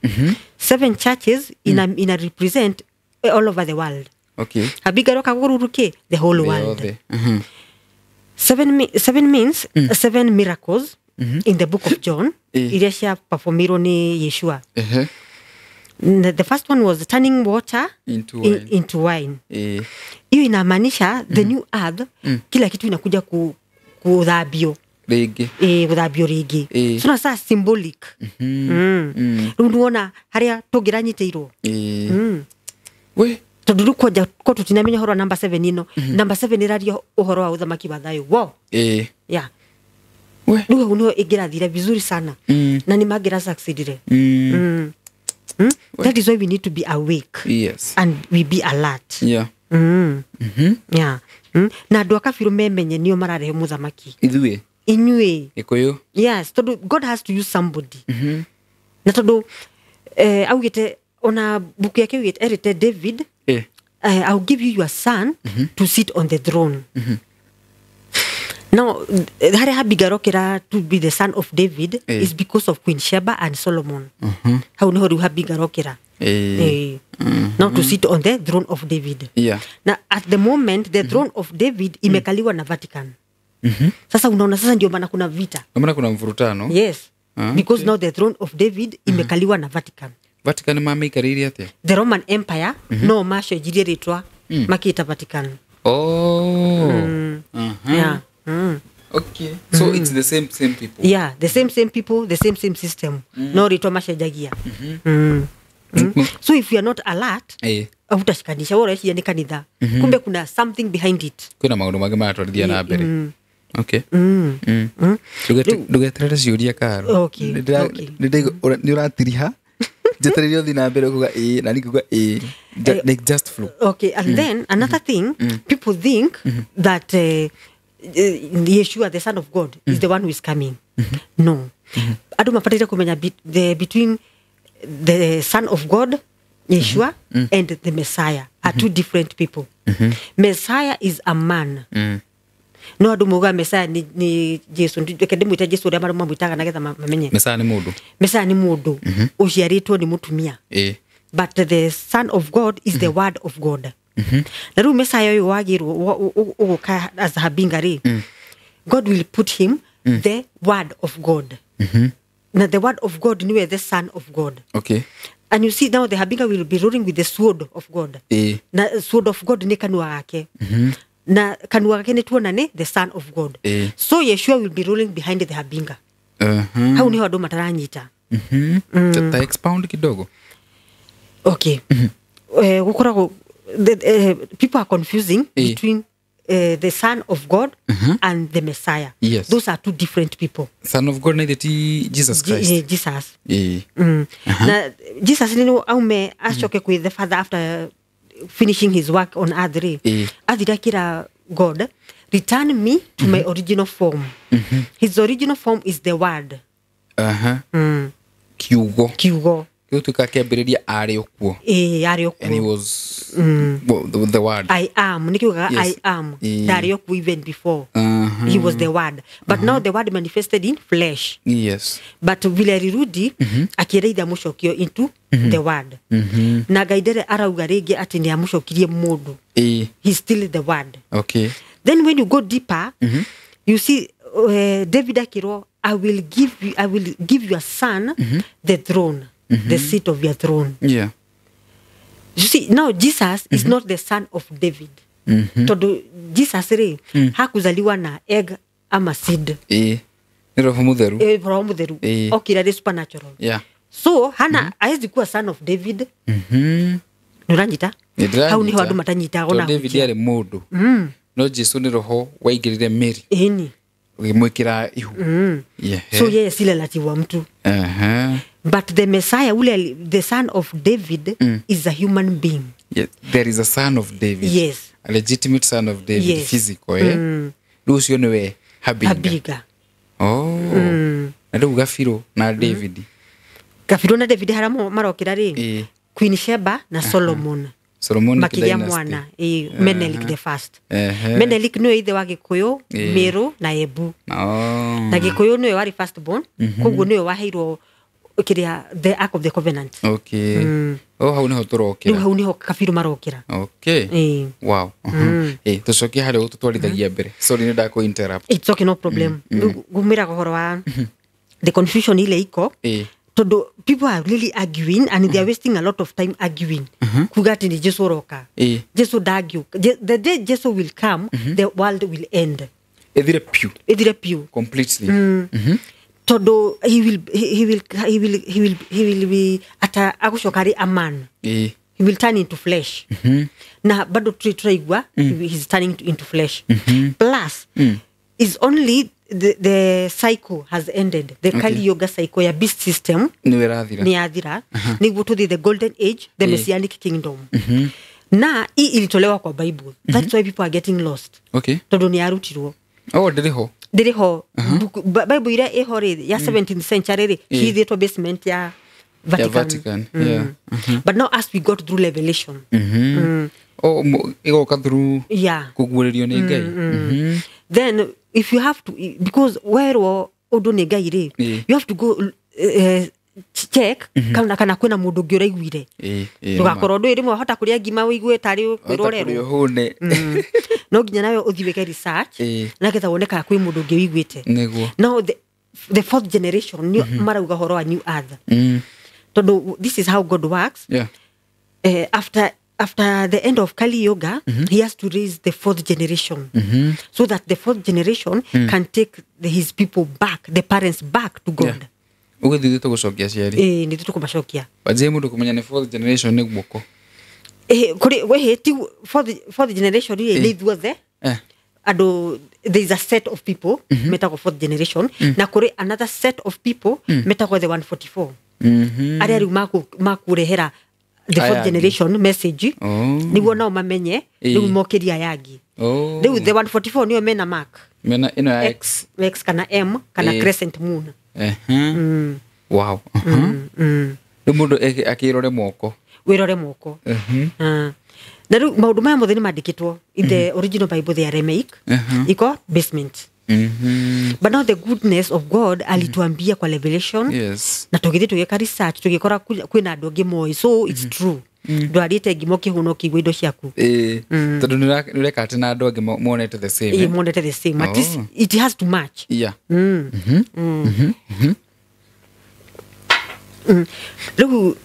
7 churches in a represent all over the world. Habiga roka gururuke the whole world. 7 means 7 miracles in the book of John. Iria cia performirwo ni Yeshua. The first one was turning water into wine. Into wine. Hiyo inamaanisha the new earth, kila kitu inakuja kuthambio rĩngĩ. Gũthambio rĩngĩ. So na sasa symbolic. Rĩu nĩwona harĩa tũngĩranyitĩirwo. We Tondũ rĩu kwanja ko tũtinamenya ũhoro wa number 7 ĩno. Number 7 ĩraria ũhoro wa ũthamaki wa thayũ. Wo. Yeah. We. Rĩu hau nĩho ĩngĩrathire vizuri sana. Na nĩ mangĩra succeedire. That is why we need to be awake. And we be alert. Yeah. Na andũ a kabirũ memenye nĩo mararehe mũthamaki. Ithuĩ. Inyuĩ. Gĩkũyũ. Yes, tondũ God has to use somebody. Na tondũ augĩte ona buku yake augĩte erĩte David, I'll give you your son to sit on the throne. Now, harĩa Habiga rokera to be the son of David is because of Queen Sheba and Solomon. Hau nĩho rĩu Habiga rokera. Now to sit on the throne of David. Now at the moment the throne of David imekaliwa na Vatican. Sasa unaona sasa ndio maana kuna vita. Ndio maana kuna mvurutano. Yes. Because now the throne of David imekaliwa na Vatican. Vatican mameikarĩire atĩa? The Roman Empire no macenjirie rĩtwa makĩta Vatican. Oh. Yeah. Okay. So it's the same people. Yeah, the same people, the same system. No rĩtwa macenjagia. So if you are not alert, hutashikanisha wewe ũreciria nĩ kanitha. Kumbe kuna something behind it. Kwĩna maũndũ mangĩ maratwarithia na mbere. Okay. Ndũgeterere ciũria Karo. Okay. Nĩ ũratiriha. Njetereire ũthiĩ na mbere kuga ĩĩ na niĩ nguga ĩĩ. Like just flow. Okay, and then another thing, people think that Yeshua, the Son of God, is the one who is coming. No. Andũ mabataire kũmenya between the Son of God, Yeshua, and the Messiah are two different people. Messiah is a man. No andũ maugaga Messiah ni Jesu. Reke ndĩmwĩte Jesu ũrĩa marĩa mamwĩtaga nagetha mamenye. Messiah nĩ mũndũ. Messiah nĩ mũndũ ũciarĩtwo nĩ mũtumia. But the Son of God is the Word of God. Na rĩu Messiah ũyũ wagĩrwo ũgũka as Habinga rĩ, God will put him the Word of God. Na the Word of God niwe the Son of God. Okay. And you see now the Habinga will be ruling with the sword of God. Na sword of God nĩ kanua gake. Na kanua gake nĩ tuona nĩ the Son of God. So Yeshua will be ruling behind the Habinga. Hau niho andũ mataranyita. Ta expound kidogo. Okay. Gukoragwo people are confusing between the son of God and the Messiah. Yes. Those are two different people. Son of God na ti Jesus Christ. Jesus. Ĩĩ. Na Jesus nĩ aume acoke kwĩ the Father after finishing his work on earth rĩ, athire akĩra God, return me to my original form. His original form is the word. Kiugo. Kiugo. Gĩgũtuĩka kĩambĩrĩria arĩ o kuo. Ĩĩ, arĩ o And he kuo. was well, the word. I am. Nĩkiugaga Yes. I am. Ĩĩ. Ndarĩ o kuo even before. He was the word. But now the word manifested in flesh. Yes. But vile alirudi akĩra ithe amũcokio into the word. Na Ngai ndere arauga rĩngĩ atĩ nĩ amũcokirie mũndũ. Ĩĩ. He's still the word. Okay. Then when you go deeper, you see David akĩrwo, I will give your son the throne, the seat of your throne. Yeah. You see, now Jesus is not the son of David. Tondũ Jesus rĩ, hakuzaliwa na egg ama seed. Ĩĩ. Nĩ Roho Mũtheru. Roho Mũtheru. Ĩĩ. Okire arĩ supernatural. Yeah. So hana haezi kuwa son of David. Nĩ ũranyita? Nĩ ndĩranyita. Hau nĩho andũ matanyitaga ona Tondũ David hujia. arĩ mũndũ. No Jesu nĩ roho waingĩrire Mary Ĩni. ũgĩmwĩkĩra ihu. Yeah. So yeye si relative wa mtu. But the Messiah ule the son of David is a human being. Yeah, there is a son of David. Yes. A legitimate son of David. Yes. Physical, eh? Rĩu ũcio nĩwe Habinga. Habiga. Oh. Na rĩu Gabirũ na David. Gabirũ na David harĩa marokĩra rĩ, Ĩĩ. Queen Sheba na Solomon Solomonic makĩgĩa dynasty. mwana Menelik the first. Ehe. Menelik nĩwe ithe wa Gĩkũyũ, Ĩĩ. Mĩrũ na Embu. Oh. Na Gĩkũyũ nĩwe warĩ first born, koguo nĩwe waheirwo kĩrĩa the Ark of the Covenant. Okay. Oh, hau nĩho Rĩu tũrokĩra. hau nĩho Kabiru marokĩra. Okay. Ĩĩ. Wow. Ĩĩ, tũcokie harĩa ũtũtwarithagia mbere. Sorry nĩ ndakũ interrupt. It's okay, no problem. Rĩu ngumĩraga ũhoro wa the confusion ile iko. Ĩĩ. Tondũ people are really arguing and they are wasting a lot of time arguing. Kuga atĩ nĩ Jesu ũroka. Ĩĩ. Jesu ndangĩũka. The day Jesu will come, the world will end. Ĩthire piũ. Ĩthire piũ. Completely. Tondũ he will, he, he will, he will, he will, he will be ata agũcoka arĩ a man. Ĩĩ. He will turn into flesh. Na bado tũraigua he's turning into flesh. Plus is only the cycle has ended. The Kali Yoga cycle ya beast system Nĩwe ĩrathira. nĩ yathira nĩguo tũthiĩ the golden age, the messianic kingdom. Na hii ilitolewa kwa Bible. That's why people are getting lost. Okay. Tondũ nĩ yarutirwo. Oh, ndĩrĩ ho. Ndĩrĩ ho. Bible iria ĩho rĩ ya 17th century rĩ hithĩtwo basement ya Vatican. Ya Vatican. Yeah. But now as we got through Revelation. Oh, ĩgoka through Yeah. kũguũrĩrio nĩ Ngai. Then if you have to, because werwo ũndũ nĩ Ngai rĩ, you have to go check kana kwĩna mũndũ ũngĩ ũraiguire. Ĩĩ, ĩĩ, Ndũgakorwo ndũĩ rĩmwe wahota kũrĩa ngima ũigue tarĩ kwĩrwo Wahota kũrĩa ũrerwo. ũhũne. No nginya nawe ũthiĩ wĩke research Ĩĩ. na getha wone kana kwĩ mũndũ ũngĩ ũiguĩte. Nĩguo. Now the fourth generation nĩo marauga ũhoro wa new earth. Tondũ this is how God works. Yeah. After the end of Kali Yoga, he has to raise the fourth generation so that the fourth generation can take his people back, the parents back to God. Ũgũthiĩ tũgũcokia aciari. Ĩĩ, nĩ tũkũmacokia. Wanjie mũndũ kũmenya nĩ fourth generation nĩ guoko. Ĩĩ, kũrĩ wĩhĩ ti fourth generation rĩ nĩ ithuothe. Andũ there is a set of people metagwo fourth generation na kũrĩ another set of people metagwo the 144. Arĩa rĩu makũrehera the Aya fourth angĩ. generation message nĩguo nao mamenye rĩu mokĩria aya angĩ. Rĩu the 144 nĩo mena mark. Mena ĩno ya X. X kana M kana crescent moon. Wow. Rĩu mũndũ akĩrore moko. Wĩrore moko. Na rĩu maũndũ maya mothe nĩ mandĩkĩtwo in the original Bible, the Aramaic iko basement. But now the goodness of God alituambia kwa revelation. Yes. Na tũgĩthiĩ tũgĩka research tũgĩkora kwĩna andũ angĩ moĩ, so it's true. Ndwarĩte ngima ũkĩhũna ũkĩigua indo ciaku. Ĩĩ. Tondũ nĩ ũreka atĩ na andũ angĩ monete the same. Ĩĩ, monete the same. At least it has to match. Yeah. Rĩu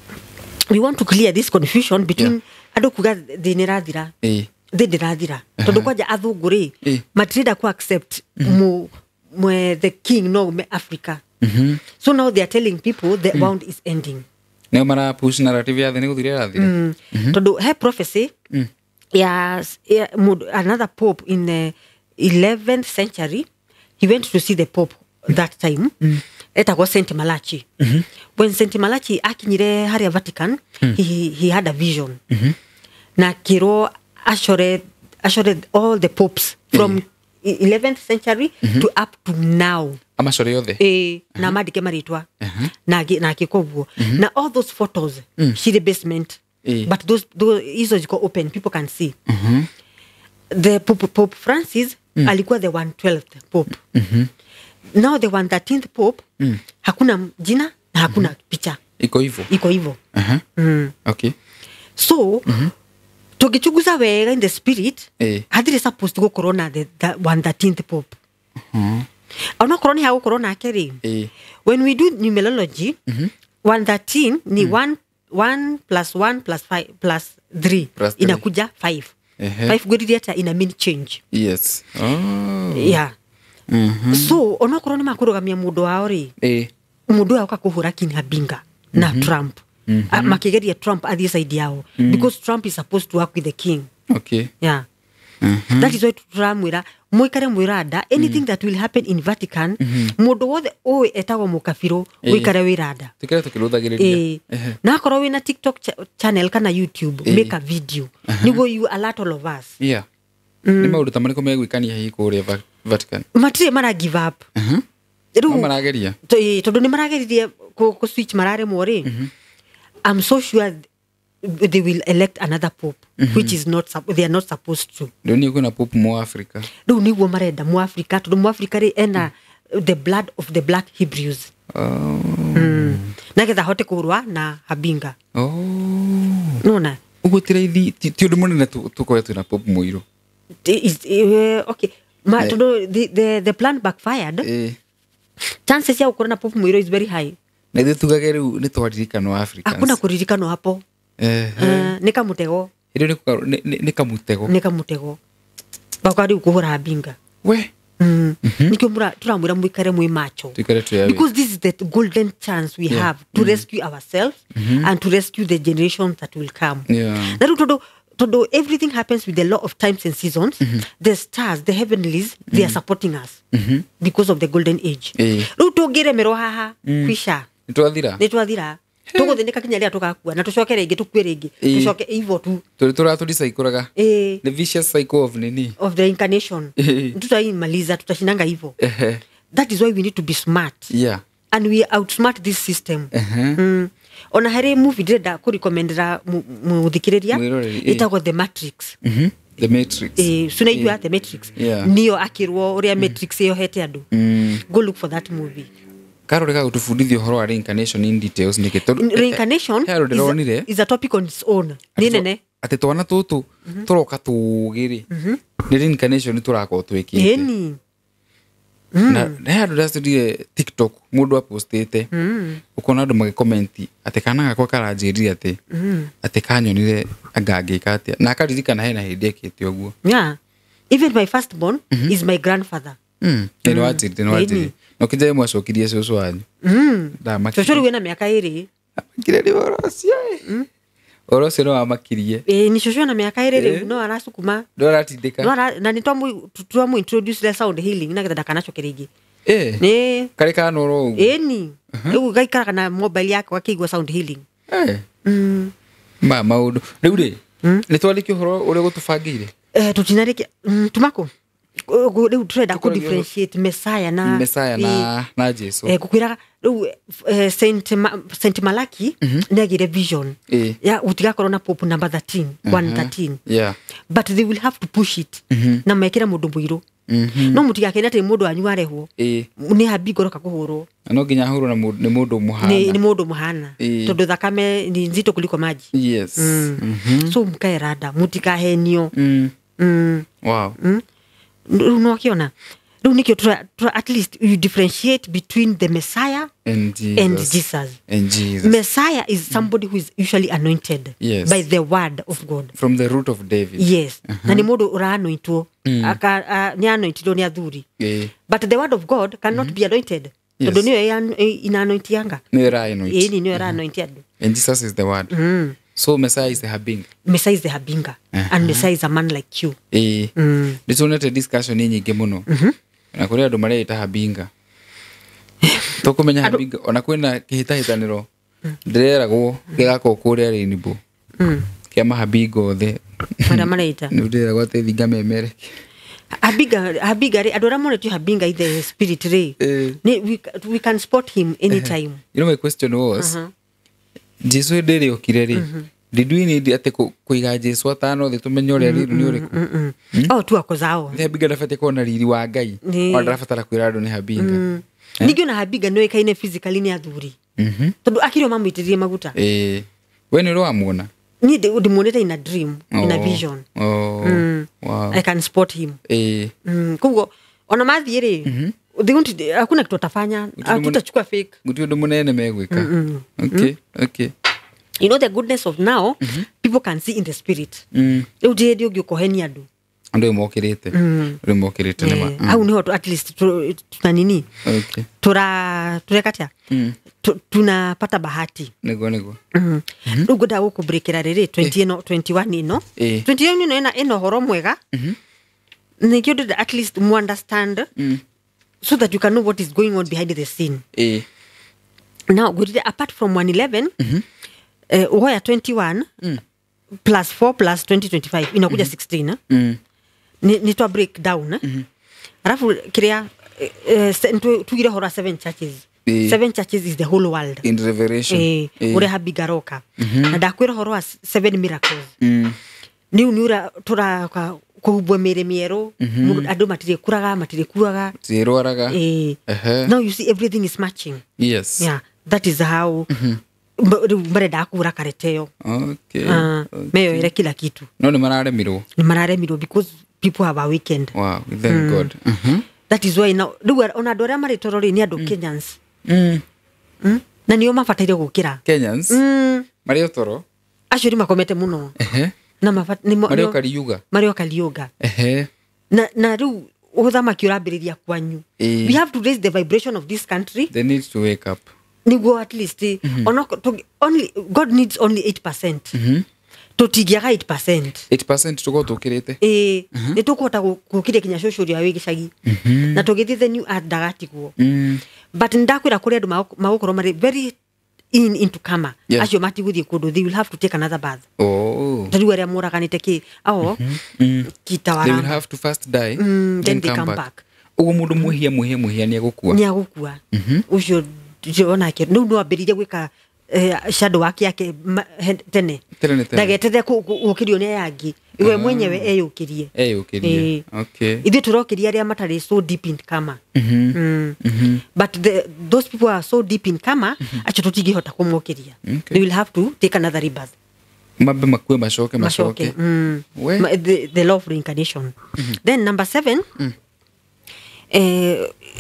we want to clear this confusion between andũ kuga thĩ nĩ ĩrathira. Ĩĩ. Thĩ ndĩrathira. Tondũ kwanja athũngũ rĩ matirenda ku accept the king no ume Africa. So now they are telling people the world is ending. Nĩo mara push narrative ya thĩ nĩ gũthira ĩrathira. Tondũ he prophecy Ya, ya another pope in the 11th century, he went to see the pope that time, etagwo Saint Malachi. When Saint Malachi akinyire haria Vatican, he had a vision na akĩrwo acore all the popes from 11th century to up to now. Amacore yothe. Na mandike marĩtwa na agĩka ũguo, na all those photos cirĩ basement, but those hizo ziko open, people can see. The Pope Francis alikuwa the 112th pope. Now the 113th pope, hakuna jina na hakuna picha. Iko hivyo. Iko hivyo. Okay. So tukichunguza wega in the spirit, hathiri supposed to go corona the 113th pope. Ona corona hau corona akeri. When we do numerology, 113 ni 1 plus 1 plus 5 plus 3 inakuja 5. 5 gwiriria ina mean change. Yes. Oh. Yeah. So ona corona makurugamia mundu wao ri. Mundu wao kakuhura kinhabinga na Trump. Makigeria Trump athie side yao, because Trump is supposed to work with the king. Okay. Yeah. That is why turamwira mwikare mwirada anything that will happen in Vatican, mundu wothe uwi etagwo mukabiro wikare wirada tukire tukiruthagiriria. Na akorwo wina TikTok channel kana YouTube, make a video niguo you alert all of us. Yeah. Ni maundu ta mariko megwikania hihi kuria Vatican? Matire mara give up. Riu marageria tondu ni marageririe ku switch mararemwo ri. I'm so sure they will elect another pope, which is not, they are not supposed to. Riu ni kuna pope mu Africa. Riu niguo marenda mu Africa, tondu mu Africa ri ena the blood of the black Hebrews. Oh. Nagetha hote kurwa na habinga. Oh. Nona uguo ti raithi ti undu munene tukorwo twina pope muiru. Okay. Ma tondu the plan backfired. Chances ya gukorwo na pope muiru is very high. Na ithuĩ tugage rĩu nĩ twaririkanwo Africans. Hakuna kuririkanwo hapo. Nĩ kamutego. Rĩu nĩ kamutego. Nĩ kamutego. Bakwa rĩu kũhũra mbinga. We. Nikio turamwĩra mwikare mwĩ macho. Because this is the golden chance we have to rescue ourselves and to rescue the generation that will come. Yeah. Na rĩu tondu everything happens with the law of times and seasons. The stars, the heavenlies, they are supporting us because of the golden age. Rĩu tũngĩremerwo haha kwisha. Nĩ twathira. Tũgũthĩnĩka kinya rĩrĩa tũgakua na tũcoke rĩngĩ tũkue rĩngĩ. Tũcoke hivyo tu. Tũrĩ tũratũricyclaga. The vicious cycle of nini? Of the incarnation. Tutaimaliza, tutashinanga hivyo. That is why we need to be smart. Yeah. And we outsmart this system. Ona harĩ movie ndĩrenda kũrecommendera mũthikĩrĩria ĩtagwo The Matrix. The Matrix. Sunaijua The Matrix. Nio akĩrwo ũrĩa Matrix ĩyohete andũ. Go look for that movie. Karore ga gutubundithia uhoro wa reincarnation in details niki tondu reincarnation is a topic on its own. Ni nene ati twana tutu turoka tugiri ni reincarnation turakorwo twikite eni na he andu ndacindire TikTok mundu apostite ukona andu magikomenti ati kana gakwa karanjirire ati ati kanyonire anga ngika atia na akaririkana hena hindi ekite uguo. Yeah, even my first born is my grandfather. Nĩ wajiri no kinjaye mwacokirie cucu wanyu. Cucu rĩu ena mĩaka ĩrĩ. Amakire nĩ ũhoro ũcio. Ũhoro ũcio nĩ wamakirie. Ni cucu ena mĩaka ĩrĩ rĩu no aracukuma. No aratindĩka. Na nĩ twamu introduce the sound healing na getha ndakanacoke rĩngĩ. Nĩ karĩ kana oro ũguo. Ĩni. Rĩu gaikaraga na mobile yake gakĩigua sound healing. Ma maũndũ. Rĩu rĩ nĩ twarĩkia ũhoro ũrĩa gũtũbangĩire? Tũtinarĩkia tumako. Rĩu tũrenda kũ differentiate Messiah na Messiah na Jesu. Gukwiraga rĩu Saint Malaki nĩagire vision ya gũtigakorwo na pope number 13 113. Yeah. But they will have to push it na mekĩre mũndũ mũirũ. No mũtigakene atĩ mũndũ wanyu arehwo nĩ hambi ngoroka kũhũrwo. No nginya ahũrwo nĩ mũndũ mũhana. Nĩ mũndũ mũhana tondũ thakame ni nzito kuliko maji. Yes. So mkae rada mũtikahenio. Wow. No akiona rĩu nĩkĩo at least you differentiate between the Messiah and Jesus. And Jesus. Messiah is somebody who is usually anointed by the word of God. From the root of David. Yes. Na nĩ mũndũ ũra-anointwo. Nĩ anointirwo nĩ athuri. But the word of God cannot be anointed. Tondũ nĩyo ina-anointianga. Nĩyo ĩra-anoint. Ĩni nĩyo ĩra-anoint andũ. And Jesus is the word. So Messiah is the Habinga. Messiah is the Habinga. And Messiah is a man like you. Nä tuonete discussion nyingä må no na kå rä andå mareita Habinga tå kå menya Habinga ona kwä na kä hä tahä tanä ro ndä reragwo gä gakorwo kå rä a Rainbow kä a mahabinga othe. Marĩa mareita nä ndä reragwo atä thinga memereke. Habinga rĩ, andũ arĩa monetio Habinga in the spirit rĩ, we can spot him anytime. You know, my question was, Jesu hĩndĩ ĩrĩa okire rĩ, did we need atĩ kũiga Jesu atano thĩ tũmenye ũrĩa riri nĩ ũrĩkũ? Oh, tu ako zao. Nĩ Habinga ndabatiĩ kuona riri wa Ngai, ona ndarabatara kwĩra andũ nĩ Habinga. Ningĩ ona Habinga nĩ oĩkaine physically nĩ athuri, tondũ akĩrĩ o mamũitĩrĩrie maguta. We nĩ ũrĩ wamuona? Niĩ ndĩmuonete in a dream, in a vision. Wow. I can spot him. Koguo ona mathiĩ rĩ, they won't, hakuna kitu watafanya, hatutachukua fake. Gũtirĩ ũndũ mũnene megwĩka. Okay. You know the goodness of now, people can see in the spirit. Rĩu ti hĩndĩ ũngĩ ũkohenia andũ. Andũ mokĩrĩte. Andũ mokĩrĩte nĩ ma. Hau nĩho at least tuna nini. Okay. Tureka atia? Tunapata bahati. Nĩguo. Rĩu ngwendaga gũkũbreakĩra rĩrĩ 20 ĩno, 21 ĩno. 21 ĩno ĩna ũhoro mwega. Nĩkĩo ndĩrenda at least mu understand so that you can know what is going on behind the scene. Now, ngwĩrire apart from 111, uhoya 21 plus 4 plus 2025 inakuja 16. Ni twa break down. Alafu kiria tugire hora 7 churches. 7 churches is the whole world. In Revelation. Ure Habinga roka. Na ndakwira horo wa 7 miracles. Ni ura tura kuhubwa mĩĩrĩ mĩerũ, andũ matirĩkũraga, matirĩkuaga. Tirwaraga. Now you see everything is matching. Yes. Yeah, that is how marendaga kũgũra karete ĩyo. Okay. Meyoere kila kitu. No nĩ mararemirwo. Nĩ mararemirwo because people have a weekend. Wow, thank God. That is why now rĩu ona andũ arĩa marĩ toro rĩ nĩ andũ Kenyans. Na nĩo mabataire gũkĩra. Kenyans? Marĩ o toro? Acio nĩ makomete mũno. Na marĩ o Kariuga. Marĩ o Kariuga. Na rĩu ũthamaki ũrambĩrĩria kwanyu. We have to raise the vibration of this country. They need to wake up. Niguo at least only God needs only 8%. Tũtingĩaga 8%. 8% tũkorwo tũkĩrĩte. Nĩ tũkũhota gũkĩria kinya cũcũ ũrĩa wĩ gĩcagi. Na tũgĩthiĩ the new earth ndagatigwo. But nĩndakwĩra kũrĩ andũ magũkorwo marĩ very into karma. Acio matigũthiĩ kũndũ, they will have to take another birth. Ta rĩu arĩa moraganĩte kĩ ao kitawara. They will have to first die, then they come back. Ũguo mũndũ mwĩhia nĩ egũkua. Nĩ egũkua. Ũcio onake rĩu no ambĩrĩrie gwĩka shadow wake yake tene. Ndageterere gũkĩrio nĩ aya angĩ. We mwenyewe eyũkĩrie. Eyũkĩrie. Okay. Ithuĩ tũrokĩria arĩa matarĩ so deep in karma. But those people are so deep in karma, acio tũtingĩhota kũmokĩria. They will have to take another rebirth. Mambe makue macoke. The law of reincarnation. Then number 7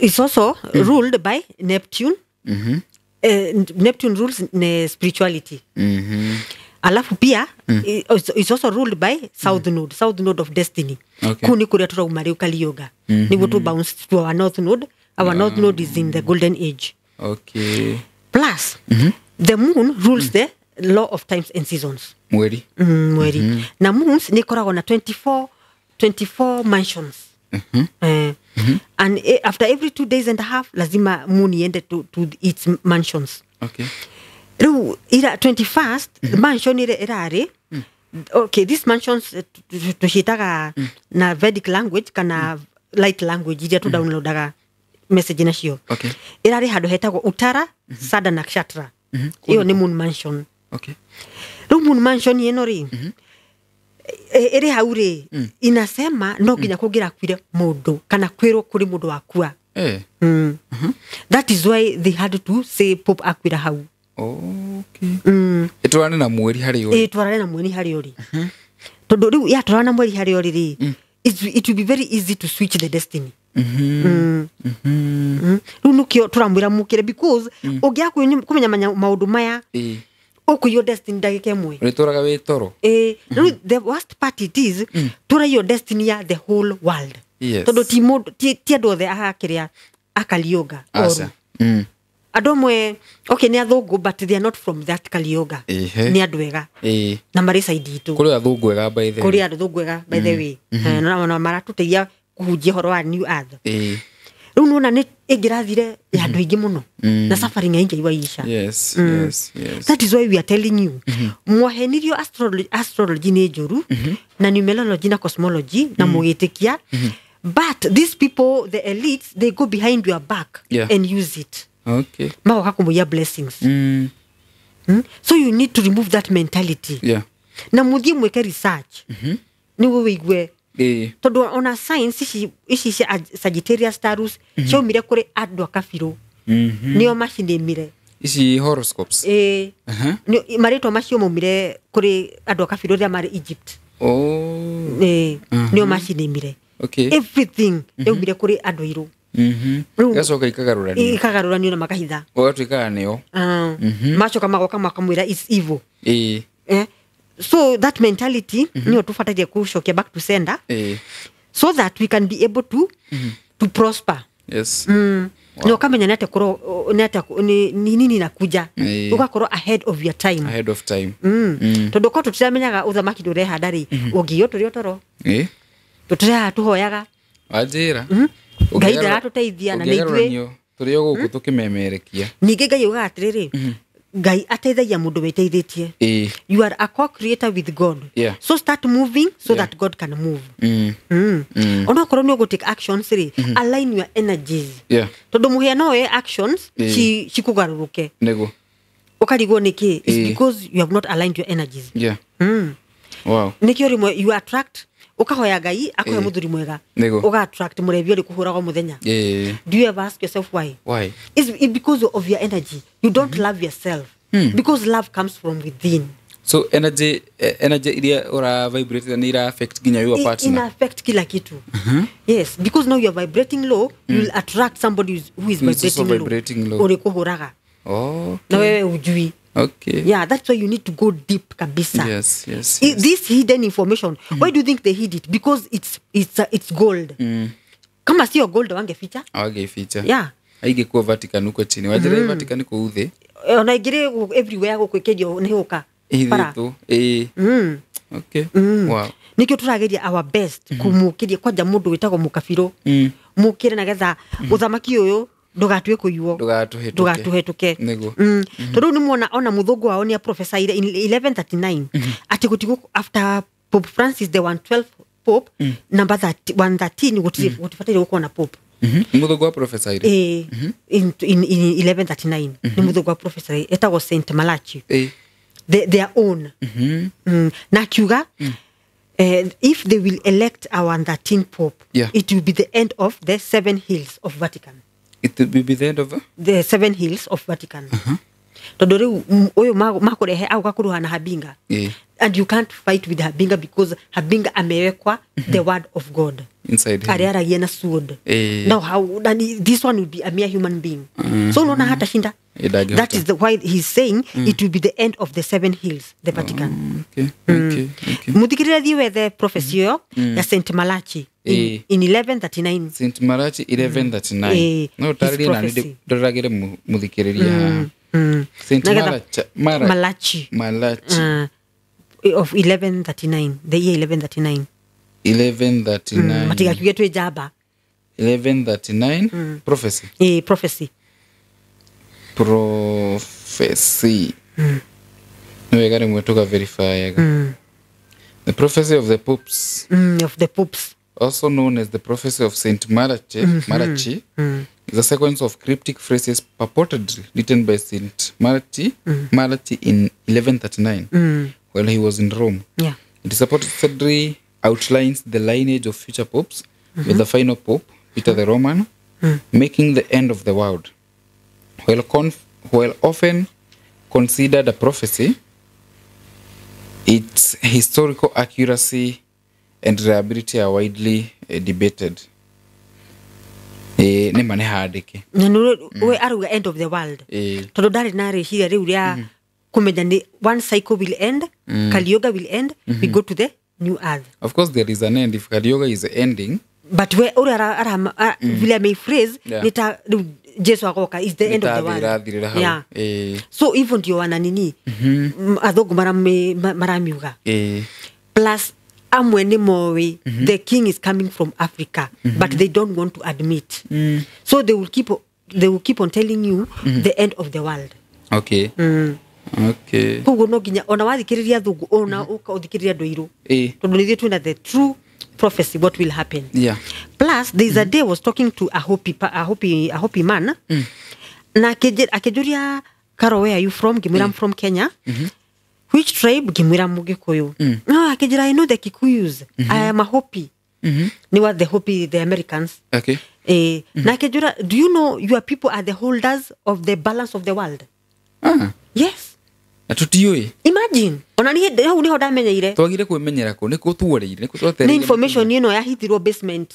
is also ruled by Neptune. Neptune rules spirituality. Alafu pia is also ruled by South Node, South Node of destiny. Okay. Kuu ni kuria turauma riu Kaliyoga. Niguo tu bounce to our North Node. Our North Node is in the golden age. Okay. Plus the moon rules the law of times and seasons. Mweri. Mweri. Na moons ni koragwo na 24 mansions. And after every 2 days and a half lazima moon iende to its mansions. Okay. Riu ira 21st mansion ire irari. Okay, these mansions tucitaga na Vedic language kana light language iria tu downloadaga message nacio. Okay. Irari handu hetagwo Uttara Sada Nakshatra. Iyo ni moon mansion. Okay. Riu moon mansion ino ri ĩrĩ hau rĩ inasema no nginya kũngĩrakuire mũndũ kana kwĩrwo kũrĩ mũndũ wakua. That is why they had to say Pope akuira hau. Okay. Ĩtwarane na mweri harĩ ũrĩ. Ĩtwarane na mweri harĩ ũrĩ. Tondũ rĩu yatwarana na mweri harĩ ũrĩ rĩ, it will be very easy to switch the destiny. Rĩu nĩkĩo tũramwĩra mũkĩre because ũngĩaga kũmenya maũndũ maya ũkũiywo destiny ndagĩka ĩmwe. Ũrĩtũraga wĩ toro. Rĩu the worst part it is tũraiywo destiny ya the whole world. Yes. Tondũ ti andũ othe akĩrĩa akalioga. Aca. Andũ amwe okay nĩ athũngũ, but they are not from that Kalioga. Nĩ andũ ega na marĩ side itũ. Kũrĩ athũngũ ega by the way. Kũrĩ athũngũ ega by the way. Na maratũteithia kũhunjia ũhoro wa new earth. Rĩu nĩwona nĩ ĩngĩrathire ya andũ aingĩ mũno na suffering aingĩ iwaisha. Yes, yes, yes. That is why we are telling you. Mwahenirio astrology nĩ njũru na numerology na cosmology na mũgĩtĩkia. But these people, the elites, they go behind your back and use it. Okay. Magoka kũmũiya blessings. So you need to remove that mentality. Na mũthiĩ mwĩke research. Nĩguo wĩigue. Tondũ ona science ici cia Sagittarius Taurus ciaumire kũrĩ andũ a kabirũ. Nĩo macinĩmire. Ici horoscopes. Marĩtwa macio maumire kũrĩ andũ a kabirũ rĩrĩa marĩ Egypt. Nĩo macinĩmire. Okay. Everything yaumire kũrĩ andũ airũ. Igacoka ikagarũranio. Ikagarũranio na makahitha. Ũgatuĩkaga nĩo. Macoka magoka makamwĩra it's evil. So that mentality nĩyo tũbataire gũcokia back to sender. So that we can be able to prosper. Yes. Na ũkamenya nĩ atĩa nĩ nini inakuja. Ũgakorwo ahead of your time. Ahead of time. Tondũ korwo tũtiramenyaga ũthamaki ndũrehanda rĩ, ũngĩiywo tũrĩ o toro. Tũtiraha tũhoyaga. Wanjĩra. Ngai ndaratũteithia na nĩ ithuĩ tũrĩ o gũkũ tũkĩmemerekia. Ningĩ Ngai augaga atĩrĩrĩ, Ngai ateithagia mũndũ wĩteithĩtie. You are a co-creator with God. So start moving so that God can move. Onokorwo nĩ ũgũ take actions rĩ, align your energies. Tondũ mũhĩa no oe actions cikũgarũrũke. Nĩguo. Ũkarigwo nĩkĩ? It's because you have not aligned your energies. Wow. Nĩkĩo rĩmwe you attract, ukahoya Ngai akuhe muthuri mwega, uga attract murevi uri kuhuragwo muthenya. Do you ever ask yourself why? Why? It's because of your energy. You don't love yourself. Because love comes from within. So energy iria ura vibrate na ira affect ginya your partner. Ina affect kila kitu. Yes, because now you are vibrating low, you will attract somebody who is vibrating low. Uri kuhuraga. Oh. Na wewe ujui. Okay. Yeah, that's why you need to go deep kabisa. Yes, yes, yes. This hidden information. Why do you think they hid it? Because it's gold. Kama sio gold wangeficha. Wangeficha. Yeah. Aingekuwa Vatican huko chini. Wajira Vatican ko uthe. Ona igire everywhere gukwekerio ni huka. Para. Okay. Wow. Nikio turageria our best kumukiria kwanja mundu witagwo mukabiro. Mukire na getha uthamaki uyu ndugatue kuyuo ndugatuhetuke. Niguo. Tondu ni muona ona muthungu wao ni prophesied in 1139 ati gutigo after Pope Francis the 112 Pope number 113 gutibataire gukorwo na Pope. Muthungu wa prophesied in 1139 ni muthungu wa prophesied etagwo Saint Malachi. Their own. Na kiuga if they will elect our 113 Pope, it will be the end of the seven hills of Vatican. It will be the end of the seven hills of Vatican. Tondu riu uyu makurehe au gakuruha na Habinga. And you can't fight with Habinga because Habinga amewekwa the word of God inside him. Ariaragia na sword. Now how this one will be a mere human being. So unaona hata shinda. That is the why he's saying it will be the end of the seven hills, the Vatican. Okay. Okay. Okay. Muthikirira thiwe the prophecy yo ya Saint Malachi in 1139. Saint Malachi 1139. No tarire na ndoragire muthikiriria. Saint Malachi. Malachi. Of 1139, the year 1139. 1139. Matigakiuge twi njamba. 1139 prophecy. Prophecy. Prophecy. No, we got to verify. The prophecy of the popes. Of the popes. Also known as the prophecy of Saint Malachi, Malachi is a sequence of cryptic phrases purportedly written by Saint Malachi, Malachi in 1139 while he was in Rome. Yeah. It supposedly outlines the lineage of future popes, with the final pope, Peter the Roman, making the end of the world. While often considered a prophecy, its historical accuracy and reliability are widely debated. Nĩ ma nĩ handĩke. Na we aruga end of the world. Tondu ndari na rĩciria rĩu rĩa kũmenya nĩ one cycle will end, Kalioga will end, we go to the new earth. Of course there is an end if Kalioga is ending. But we ũrĩa vile ameiphrase nĩ ta Jesu agoka is the end of the Nĩ ta thĩ world. ĩrathirĩra hau. Yeah. Ĩĩ. So hivyo ndio wananini athũngũ maramiuga. Plus amwe nĩ moĩ the king is coming from Africa, but they don't want to admit. So they will keep on telling you the end of the world. Koguo no nginya ona wathikĩrĩria athũngũ, ona ũka ũthikĩrĩria andũ airũ, tondũ nĩ ithuĩ twĩna the true prophecy, what will happen. Plus there is a day I was talking to a Hopi man, na akĩnjũria, "Caro, where are you from?" Ngĩmwĩra, "I'm from Kenya." "Which tribe?" Ngĩmwĩra, "Mũgĩkũyũ." No akĩnjĩra, "I know the Kikuyus. I am a Hopi." Nĩ wa the Hopi, the Americans. Na akĩnjũra, "Do you know your people are the holders of the balance of the world?" Ah. Yes. Na tũtiũĩ. Imagine, ona niĩ hau nĩho ndamenyeire. Twagire kwĩmenyera kũ? Nĩkũ tuorĩire? Nĩkũ Nĩ twatereire? Information ĩno yahithirwo basement.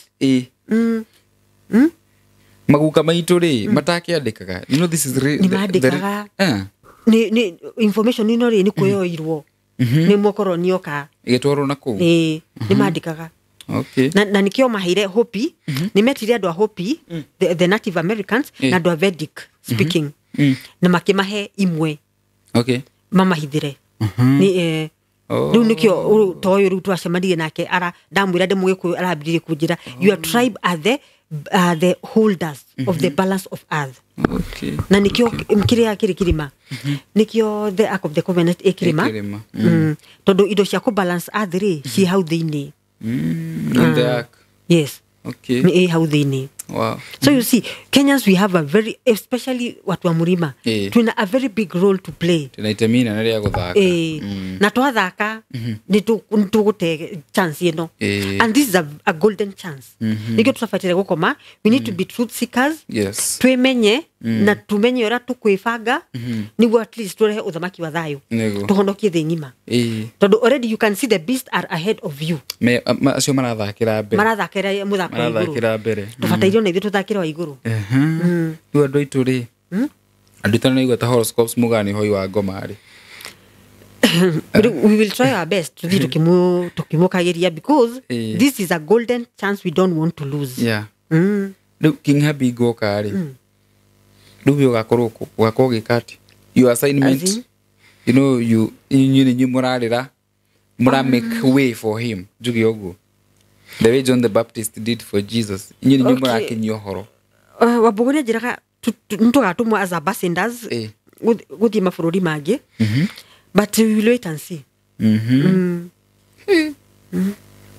Maguka maitũ rĩ, matakĩandĩkaga? You know this is Nĩ mandĩkaga. Ah. Nĩ information ĩno rĩ, nĩ kwĩyoirwo nĩ mũkoroni oka. Ĩgĩtwarwo na kũu. Ĩĩ, nĩ mandĩkaga. Na nikĩo maheire Hopi, nĩ metire andũ a Hopi, the Native Americans, na andũ a Vedic speaking, na makĩmahe imwe mamahithĩre. Nĩ rĩu nĩkĩo ta ũyũ rĩu twacemanirie nake, ara ndamwĩra ndĩ Mũgĩkũyũ, arambĩrĩrie kũnjĩra, "Your tribe are the holders of the balance of earth." Na nikĩo kĩrĩa kĩrĩ kĩrĩma, nĩkĩo the Ark of the Covenant ĩ kĩrĩma. Ĩ kĩrĩma. Tondũ indo cia kũ balance earth rĩ, ciĩ hau thĩinĩ. In the ark. Yes. Nĩ ĩ hau thĩinĩ. So you see, Kenyans, we have a very, especially watu wa mũrima, twĩna a very big role to play. Twĩna itemi inene rĩa gũthaka. Ĩĩ, na twathaka nĩ tũgũte chance ĩno. And this is a golden chance. Nĩkĩo tũtabataire gũkoma. We need to be truth seekers. Twĩmenye na tumenye ũrĩa tũkwĩbanga nĩguo at least tũrehe ũthamaki wa thayũ, tũhonokie thĩ ng'ima, tondũ already you can see the beast are ahead of you. Acio marathakĩra mbere. Marathakĩra mũthako wa igũrũ. Marathakĩra mbere. Tũbataire ona ithuĩ tũthakĩre wa igũrũ. Rĩu andũ aitũ rĩ, andũ aitũ naigua ta horoscopes mugaga nĩ hoi wa ngoma rĩ. Rĩu we will try our best tũthiĩ tũkĩmũkagĩria because this is a golden chance we don't want to lose. Rĩu King Habi ngoka rĩ, rĩu we ũgakorwo kũ? Ũgakorwo ũgĩka atĩ your assignment? As in? You know, you, inyuĩ nĩ inyuĩ mũrarĩra, mũra make way for him, njuge ũguo, the way John the Baptist did for Jesus. Inyuĩ nĩ inyuĩ mũrakinyia ũhoro. Wambũgũ nĩ anjĩraga nĩ tũgatũmwo as ambassadors gũthiĩ mabũrũri mangĩ, but we will wait and see.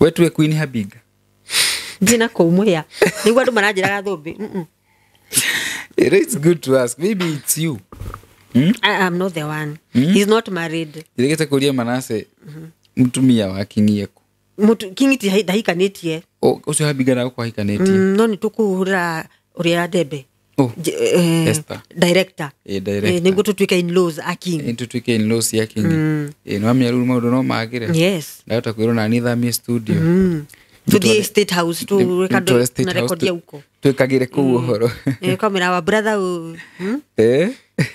We tuwe Queen Habiga. Thiĩ na kũu mũhĩa nĩguo andũ maranjĩraga thũmbĩ. It is good to ask, maybe it's you. I am not the one. He's not married. Njĩrĩgĩte kũria Manase mũtumia wa King eku. King ti ndahikanĩtie. Ũcio Habiga nagũkorwo ahikanĩtie. No nĩ tũkũhũrĩra ũrĩa ndembe. Oh, Esther. Director. Director. Nĩguo tũtuĩke in-laws a king. Ĩ, tũtuĩke in-laws cia King. Ĩ, nĩ wamenya rĩu maũndũ no magĩre. Ndahota kwĩrwo nani thamie studio. Tũthiĩ State House. Nĩtware State Na House rekodia huko. Twĩkagĩre kũu ũhoro. Kamera wa brother.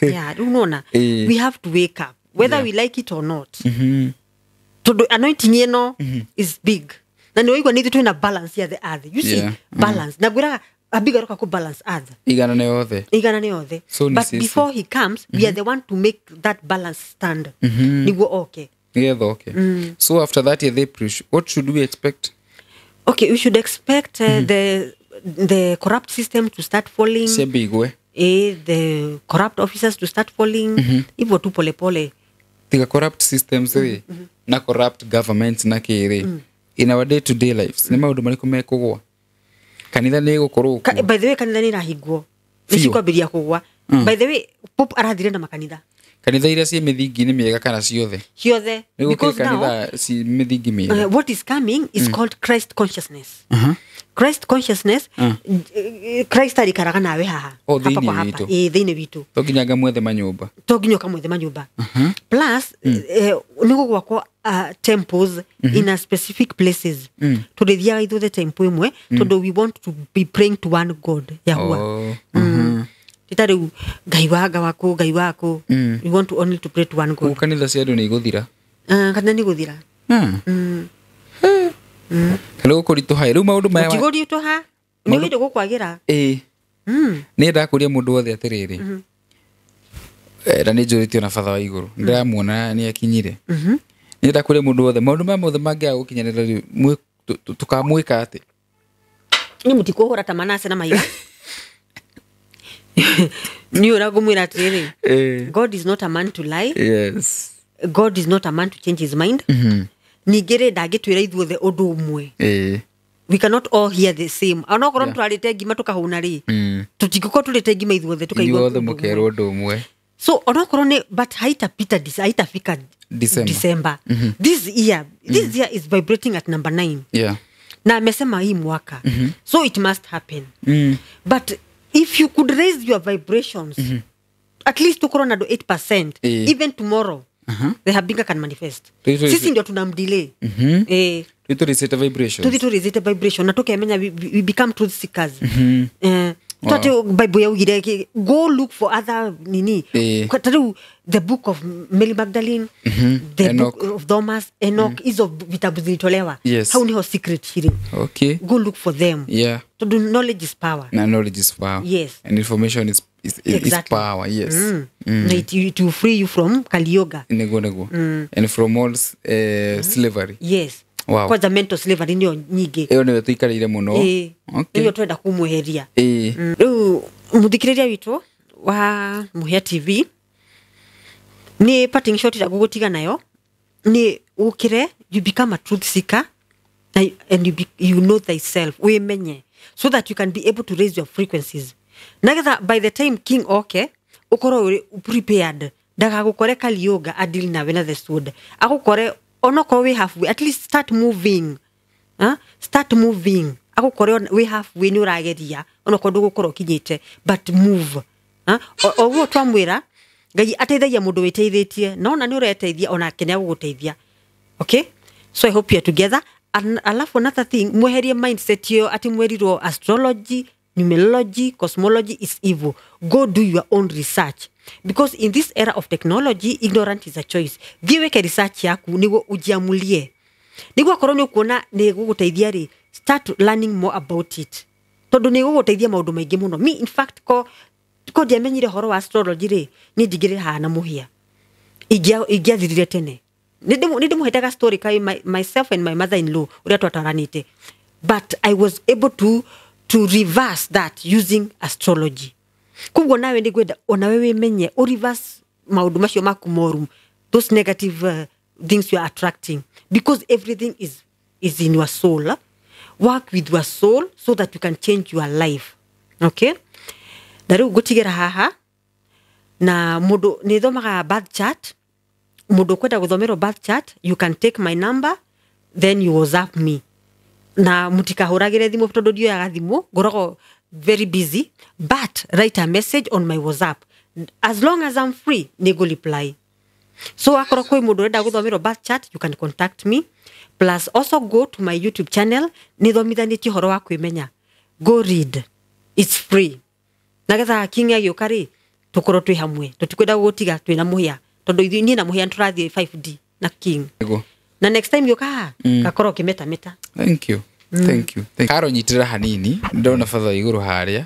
Yeah, rĩu nona we have to wake up whether we like it or not, tondũ anointing ĩno is big na nĩ waigua nĩ ithuĩ twĩna balance ya the earth, you see. Balance, na ngwĩraga abiga roka kũ balance earth. Iganane yothe. Iganane yothe. So nĩ But sisi. before he comes, we are the one to make that balance stand nĩguo oke. Nĩgetha oke. So after that April, what should we expect? Okay, we should expect the corrupt system to start falling. Ciambe igwe. The corrupt officers to start falling hivyo tu polepole. Tiga corrupt systems rĩ, na corrupt governments na kĩ rĩ, in our day to day lives nĩ maũndũ marĩkũ mekũgwa? Kanitha nĩ ĩgũkorwo kuo? By the way, kanitha nĩ irahingwo, nĩ Biũ. cikwambĩrĩria kũgwa. By the way, Pope arathire na makanitha. Kanitha iria ciĩ mĩthingi-inĩ mĩega kana ciothe? Ciothe. Nĩ gũkĩrĩ Because now kanitha ci mĩthingi mĩega. What is coming is called Christ consciousness. Christ consciousness, Christ arikaraga nawe haha. Oh, hapa thĩinĩ kwa hapa. witũ. Ĩĩ, thĩinĩ witũ. To nginya ngamwethe manyũmba. To nginya ũkamwethe manyũmba. Plus nĩ gũgwakwo temples in a specific places. Tũrĩthiaga ithuothe temple ĩmwe tondũ we want to be praying to one God, Yahuwah. Ti ta rĩu ngai wa nga waku, ngai waku. We want to only to pray to one Koguo God. Kanitha cia andũ nĩ igũthira. Kanitha nĩ gũthira. Kana gũkũritũha rĩu maũndũ maya. Gũtigũritũha, nĩ hĩndĩ gũkwagĩra. Ĩĩ. Nä ndakå ria må ndå wothe atä rä rä na nä njå rä tio na batha wa igå rå ndä ramuona nä akinyire. Nä ndakå ria må ndå wothe maå ndå maya mothe mangäaga gå kinyanä ra tå kamwä ka atä. Ni mũtikũhũra ta Manase na maiga. Niĩ ũrĩa ngũmwĩra atĩrĩrĩ, God is not a man to lie. Yes. God is not a man to change his mind. Ningĩ rĩ, ndangĩtwĩra ithuothe ũndũ ũmwe. We cannot all hear the same. Onokorwo yeah. Twarĩte ngima tũkahũna rĩ, tũtingĩkorwo tũrĩte ngima ithuothe tũkaigua Ithuothe ũndũ ũmwe. mũkerwo ũndũ ũmwe. So onokorwo nĩ, but haitapita haitafika December. December. This year is vibrating at number 9. Na amesema hii mwaka, so it must happen. But if you could raise your vibrations, at least tukorwo na 8%, even tomorrow the Habinga can manifest. Sisi ndio tunamdelay. Tũrĩcĩte vibrations. Tuthi tũrĩzĩte vibration na tũkemenya we become truth seekers. Twati Bible yaugire go look for other nini. Ta rĩu the book of Mary Magdalene, the Enoch. book of Thomas, Enoch, hizo vitabu zilitolewa. Hau niho secret cirĩ. Go look for them, tondu knowledge is power. Na knowledge is power. And information is power. Yes. Na it will free you from Kalioga. Niguo. And from all slavery. Yes. Kwanza mental slavery nĩyo nyingĩ. Ĩyo nĩyo tũikarĩire mũno. Nĩyo twenda kumweheria. Rĩu mũthikĩrĩria witũ wa Mũhĩa TV, nĩ parting shot ĩrĩa ngũgũtiga nayo nĩ ũkĩre, you become a truth seeker and you know thyself, wĩmenye so that you can be able to raise your frequencies, nagetha by the time king oke ũkorwo ũrĩ prepared, ndagagũkore Kalioga adeal nawe na the sword, agũkore onokorwo wĩ halfway, at least start moving. Huh? Start moving, agũkore wĩ halfway, nĩ ũrageria, onokorwo ndũgũkorwo ũkinyĩte, but move. Huh? Oguo twamwĩra, Ngai ateithagia mũndũ wĩteithĩtie, nona nĩ ũreteithia, onake nĩ agũgũteithia. Okay, so I hope you are together. And alafu another thing, mweherie mindset ĩyo atĩ mwerirwo astrology, numerology, cosmology is evil. Go do your own research, because in this era of technology, ignorance is a choice. Thiĩ wĩke research yaku nĩguo ujiamulie, nĩguo akorwo nĩ ũkuona nĩ gũgũteithia rĩ, start learning more about it, tondũ nĩ gũgũteithia maũndũ maingĩ mũno. Me, in fact, ko ndiamenyire ũhoro wa astrology rĩ, niĩ ndingĩrĩ haha na mũhĩa, ingĩathirire tene. Nĩ ndĩmũhetaga story kai myself and my mother in law ũrĩa twatwaranĩte, but I was able to reverse that using astrology. Koguo nawe nĩ ngwenda onawe wĩmenye, ũ reverse maũndũ macio maku moru, those negative things you are attracting, because everything is in your soul. Work with your soul so that you can change your life. Okay, na rĩu ngũtigĩra haha na mũndũ nĩ thomaga birth chart. Mũndũ ũkwenda gũthomerwo birth chart, you can take my number, then you WhatsApp me, na mũtikahũragĩre thimũ tondũ ndioyaga thimũ, ngoragwo very busy, but write a message on my WhatsApp. As long as I'm free, nĩngũ reply. So akorwo kwĩ mũndũ ũrenda gũthomerwo birth chart, you can contact me. Plus also go to my YouTube channel, nĩ thomithanĩtie ũhoro wa kwĩmenya. Go read, it's free, nagetha king agĩũka rĩ, tũkorwo twĩ hamwe. Tũtikwenda gũgũtiga twĩ na mũhĩa, tondũ ithuĩ niĩ na mũhĩa nĩtũrathiĩ 5D na king. Na next time gĩũka haha, gakorwo ũkĩmetameta. Thank you, thank you. Thank you. Karo, nyitĩrĩra hanini, ndona batha igũrũ harĩa.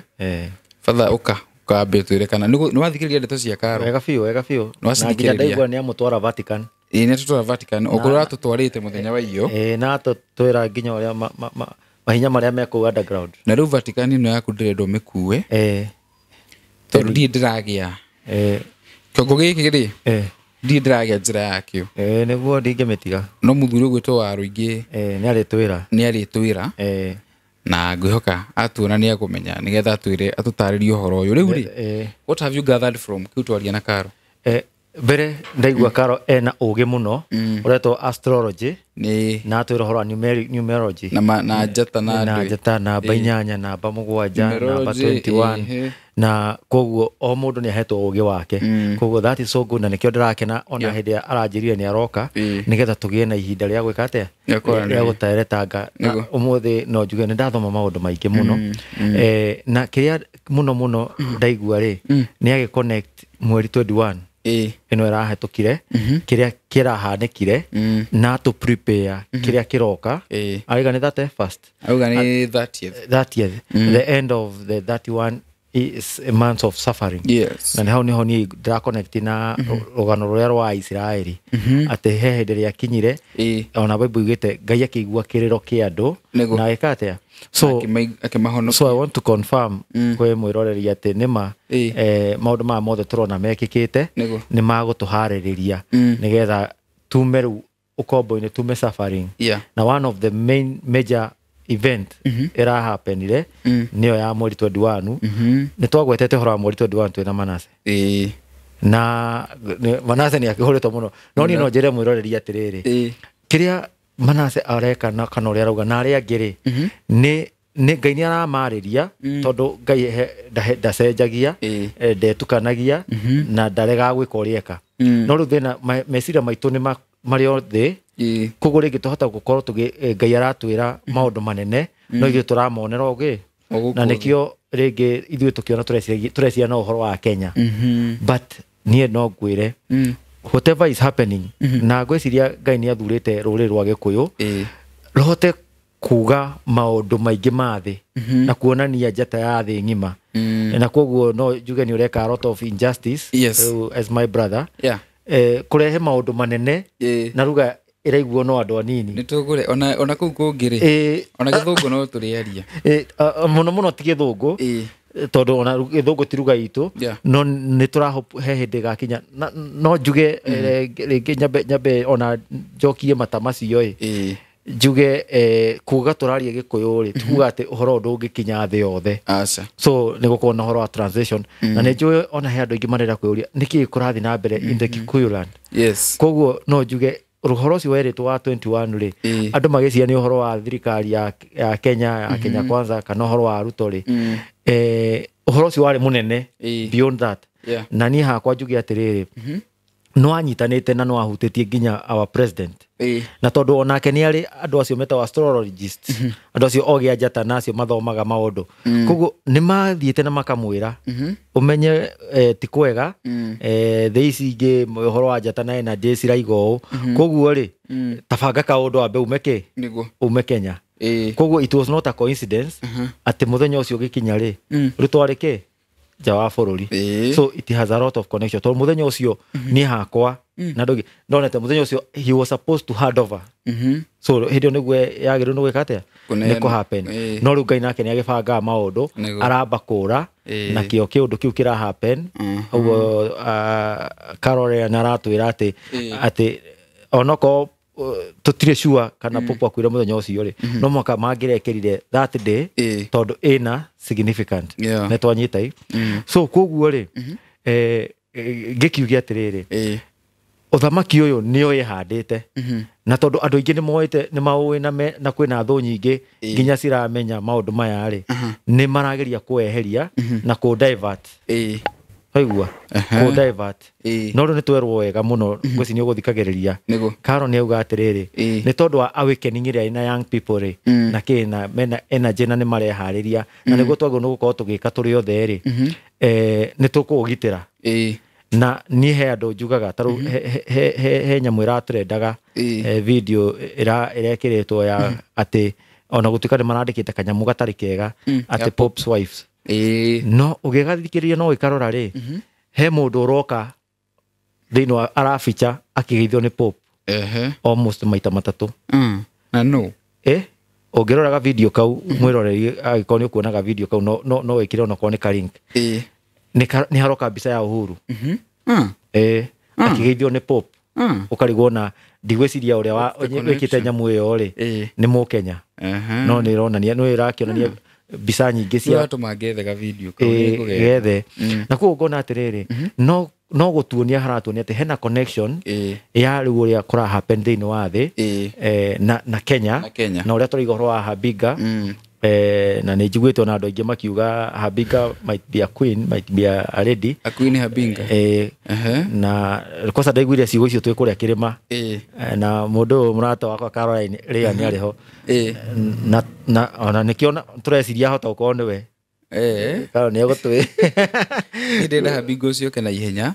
Batha, ũka ũkambe twĩre kana nĩ wathikĩrĩria ndeto cia Karo. Wega biũ, wega biũ. Nĩ Na nginya wacithikĩrĩria? ndaigua nĩ amũtwara Vatican. Ĩĩ, nĩ atũtwara Vatican, okorwo atũtwarĩte mũthenya wa iyo. Ĩĩ, na atũtwĩra nginya ũrĩa mahinya marĩa me kũu underground. Na rĩu Vatican ĩno yaku ndĩrenda ũmĩkue, tondũ ndirĩ ndĩragĩa kĩongo gĩkĩ rĩ, ndirĩ ndĩragĩa njĩra yakĩo. Ĩĩ, nĩguo ndingĩmĩtiga. No mũthuri ũgwĩtwo wa rũingĩ Ĩĩ, nĩ arĩtwĩra. Nĩ arĩtwĩra. Na ngwĩhoka atuona nĩ akũmenya nĩgetha atwĩre, atũtarĩrie ũhoro ũyũ rĩu rĩ. What have you gathered from kĩu twaria na Karo? Mbere ndaigua Karo ena ũgĩ mũno ũretwo astrology, nĩ na atwĩra ũhoro wa numerology. Na na njata na na ndwĩ. Njata, namba 8, namba 7, namba Numerology, 21. Na koguo o mũndũ nĩ ahetwo ũgĩ wake. Koguo that is so good, na nĩkĩo ndĩrakena ona hĩndĩ ĩrĩa aranjĩrire nĩ aroka, nĩgetha tũgĩe na ihinda rĩa gwĩka atĩa? Rĩa kwaranĩria. Rĩa gũteretanga. Na ũmũthĩ no njuge nĩ ndathoma maũndũ maingĩ mũno. Na kĩrĩa mũno mũno ndaigua rĩ, nĩ agĩ connect mweri 21 ĩno ĩrahetũkire, kĩrĩa kĩrahanĩkire, na tũ prepare kĩrĩa kĩroka. Arauga nĩ 31st. Auga nĩ 30th. 30th, the end of the 31. Months of suffering. Yes. Na nĩ hau nĩho niĩ ndĩraconnect na rũgano rũrĩa rwa Isiraeli, atĩ he hĩndĩ rĩakinyire, ona Bible yugĩte Ngai akĩigua kĩrĩro kĩa andũ na agĩka atĩa. So akĩmahonokia. So I want to confirm kwĩ mwĩroreri atĩ nĩma maũndũ maya mothe tũrona mekĩkĩte nĩ magũtũharĩrĩria nĩgetha tume rĩu ũkombo-inĩ, tume suffering. Na one of the main major event ĩrahapenire nĩyo ya mweri 21. Nĩ twagwetete ũhoro wa mweri 21 twĩna Manase. Na Manase nĩ akĩhũrĩtwo mũno, no niĩ no njĩre mwĩroreri atĩrĩrĩ, kĩrĩa Manase areka na kana ũrĩa arauga na arĩa angĩ rĩ, nĩ Ngai nĩ aramarĩria, tondũ Ngai ndacenjagia, ndetukanagia na ndaregaga gwĩka ũrĩa eka. No rĩu thĩna meciria maitũ nĩ marĩ o thĩ, koguo rĩngĩ tũhota gũkorwo Ngai aratwĩra maũndũ manene, no ithuĩ tũramonera ũgĩ, na nĩkĩo rĩngĩ ithuĩ tũkĩona tũreciria no ũhoro wa Kenya. But niĩ no ngwĩre whatever is happening, na ngwĩciria Ngai nĩ athurĩte rũrĩrĩ rwa Gĩkũyũ rũhote kuga maũndũ maingĩ ma thĩ na kuonania njata ya thĩ ng'ima. Na koguo no njuge nĩ ũreka a lot of injustice. Yes. As my brother. Yeah. Kũrehe maũndũ manene na ruga ĩraiguo no andũ anini. Nĩ tũgũre ona kũu kũngĩ rĩ, ona gĩthũngũ no tũrĩaria. Mũno mũno ti gĩthũngũ, tondũ ona gĩthũngũ ti ruga itũ, no nĩ tũrahope he hĩndĩ ĩgakinya. No njuge rĩngĩ nyambe ona njokie mata macio ĩ, njuge kuga tũraria Gĩkũyũ rĩ, tukuga atĩ ũhoro ndũngĩkinya thĩ yothe. So nĩ gũkorwo na ũhoro wa translation, na nĩ njũĩ ona he andũ aingĩ marenda kwĩyũria nĩkĩĩ kũrathiĩ na mbere in the Kikuyu land. Yes. Koguo no njuge ũhoro ũcio werĩtwo wa 21 rĩ, andũ magĩciria nĩ ũhoro wa thirikari ya Kenya, ya Kenya Kwanza, kana ũhoro wa Ruto rĩ, ũhoro ũcio warĩ mũnene beyond that. Na niĩ hakwa njuge atĩrĩrĩ, no anyitanĩte na no ahutĩtie nginya our president. Na tondũ onake nĩ arĩ andũ acio metagwo astrologists, andũ acio ogĩ a njata na acio mathomaga maũndũ. Koguo nĩ mathiĩte na makamwĩra ũmenye ti kwega, thĩ ici ingĩ ũhoro wa njata na energy ciraiga ũũ, koguo rĩ tabanga kaũndũ ambe ume kĩ, ume Kenya. Koguo it was not a coincidence atĩ mũthenya ũcio ũgĩkinya rĩ, Ruto arĩ kĩ nja wa bũrũri. So it has a lot of connection, tondũ mũthenya ũcio niĩ hakwa na ndũngĩ ndonete mũthenya ũcio he was supposed to hand over. So hĩndĩ ĩyo nĩguo yagĩrĩirwo nĩ gwĩka atĩa, nĩ kũ happen. No rĩu Ngai nake nĩ agĩbangaga maũndũ, aramba kũra na kĩo kĩũndũ kĩu kĩra happen. Ũguo Carol nĩ aratwĩra atĩ atĩ onokorwo tũtirĩ sure kana Pope akuire mũthenya ũcio rĩ, no mwaka mangĩrekĩrire that day, tondũ ĩna significant nĩ twanyita. So koguo rĩ, ngĩkiuge atĩrĩrĩ, ũthamaki ũyũ nĩ wĩhandĩte, na tondũ andũ aingĩ nĩ moĩte, nĩ maũĩ na kwĩna thũ nyingĩ nginya ciramenya maũndũ maya rĩ, nĩ marageria kũeheria na kũ divert. Waigua? Kũ divert. No rĩu nĩ twerwo wega mũno, ngwĩciria nĩ ũgũthikagĩrĩria. Carol nĩ auga atĩrĩrĩ, nĩ tondũ wa awakening ĩrĩa ĩna young people rĩ, na kĩ na mena energy na nĩ mareharĩria, na nĩguo twagĩrĩirwo nĩ gũkorwo tũgĩka tũrĩ othe rĩ, nĩ tũkũũgitĩra. Na niĩ he andũ njugaga ta rĩu he nyamũ ĩratrendaga video ĩrekĩrĩtwo ya atĩ ona gũtuĩka nĩ marandĩkĩte kanyamũ gatarĩ kega atĩ Pope's wives. No ũgĩgathikĩrĩria no ũgĩkarora rĩ, he mũndũ ũroka thĩinĩ wa arabicha akĩgeithio nĩ Pope almost maita matatũ. Na no ũngĩroraga video kau mwĩroreri angĩkorwo nĩ ũkuonaga video kau no wĩkĩre onakorwo nĩ ka link. Nĩ haroka mbica ya Uhuru akĩgeithio nĩ Pope, ũkarigwo na ndigwĩciria ũrĩa wĩkĩte nyamũ ĩyo rĩ nĩ Mũkenya, no nĩ ĩronania nĩ ĩrakĩonania mbica nyingĩ cia andũ mangĩethaga video kau gethe. Na koguo ngona atĩrĩrĩ, no gũtuonia haratuonia atĩ hena connection ya rĩu ũrĩa kũra happen thĩinĩ wa thĩ na Kenya, na ũrĩa tũraiga ũhoro wa Habinga. Na nĩ njiguĩte ona andũ aingĩ makiuga Habinga might be a queen, might be a lady, a queen Habinga. Na kosa ndaiguire ciugo icio twĩ kũrĩa kĩrĩma, na mũndũ ũyũ mũrata wakwa Caroline Rĩa nĩ arĩ ho, na ona nĩkĩo tũreciria ahota gũkorwo nĩwe. Carol nĩ egũtwĩ nĩ ndĩrenda Habinga ũcio oke na ihenya.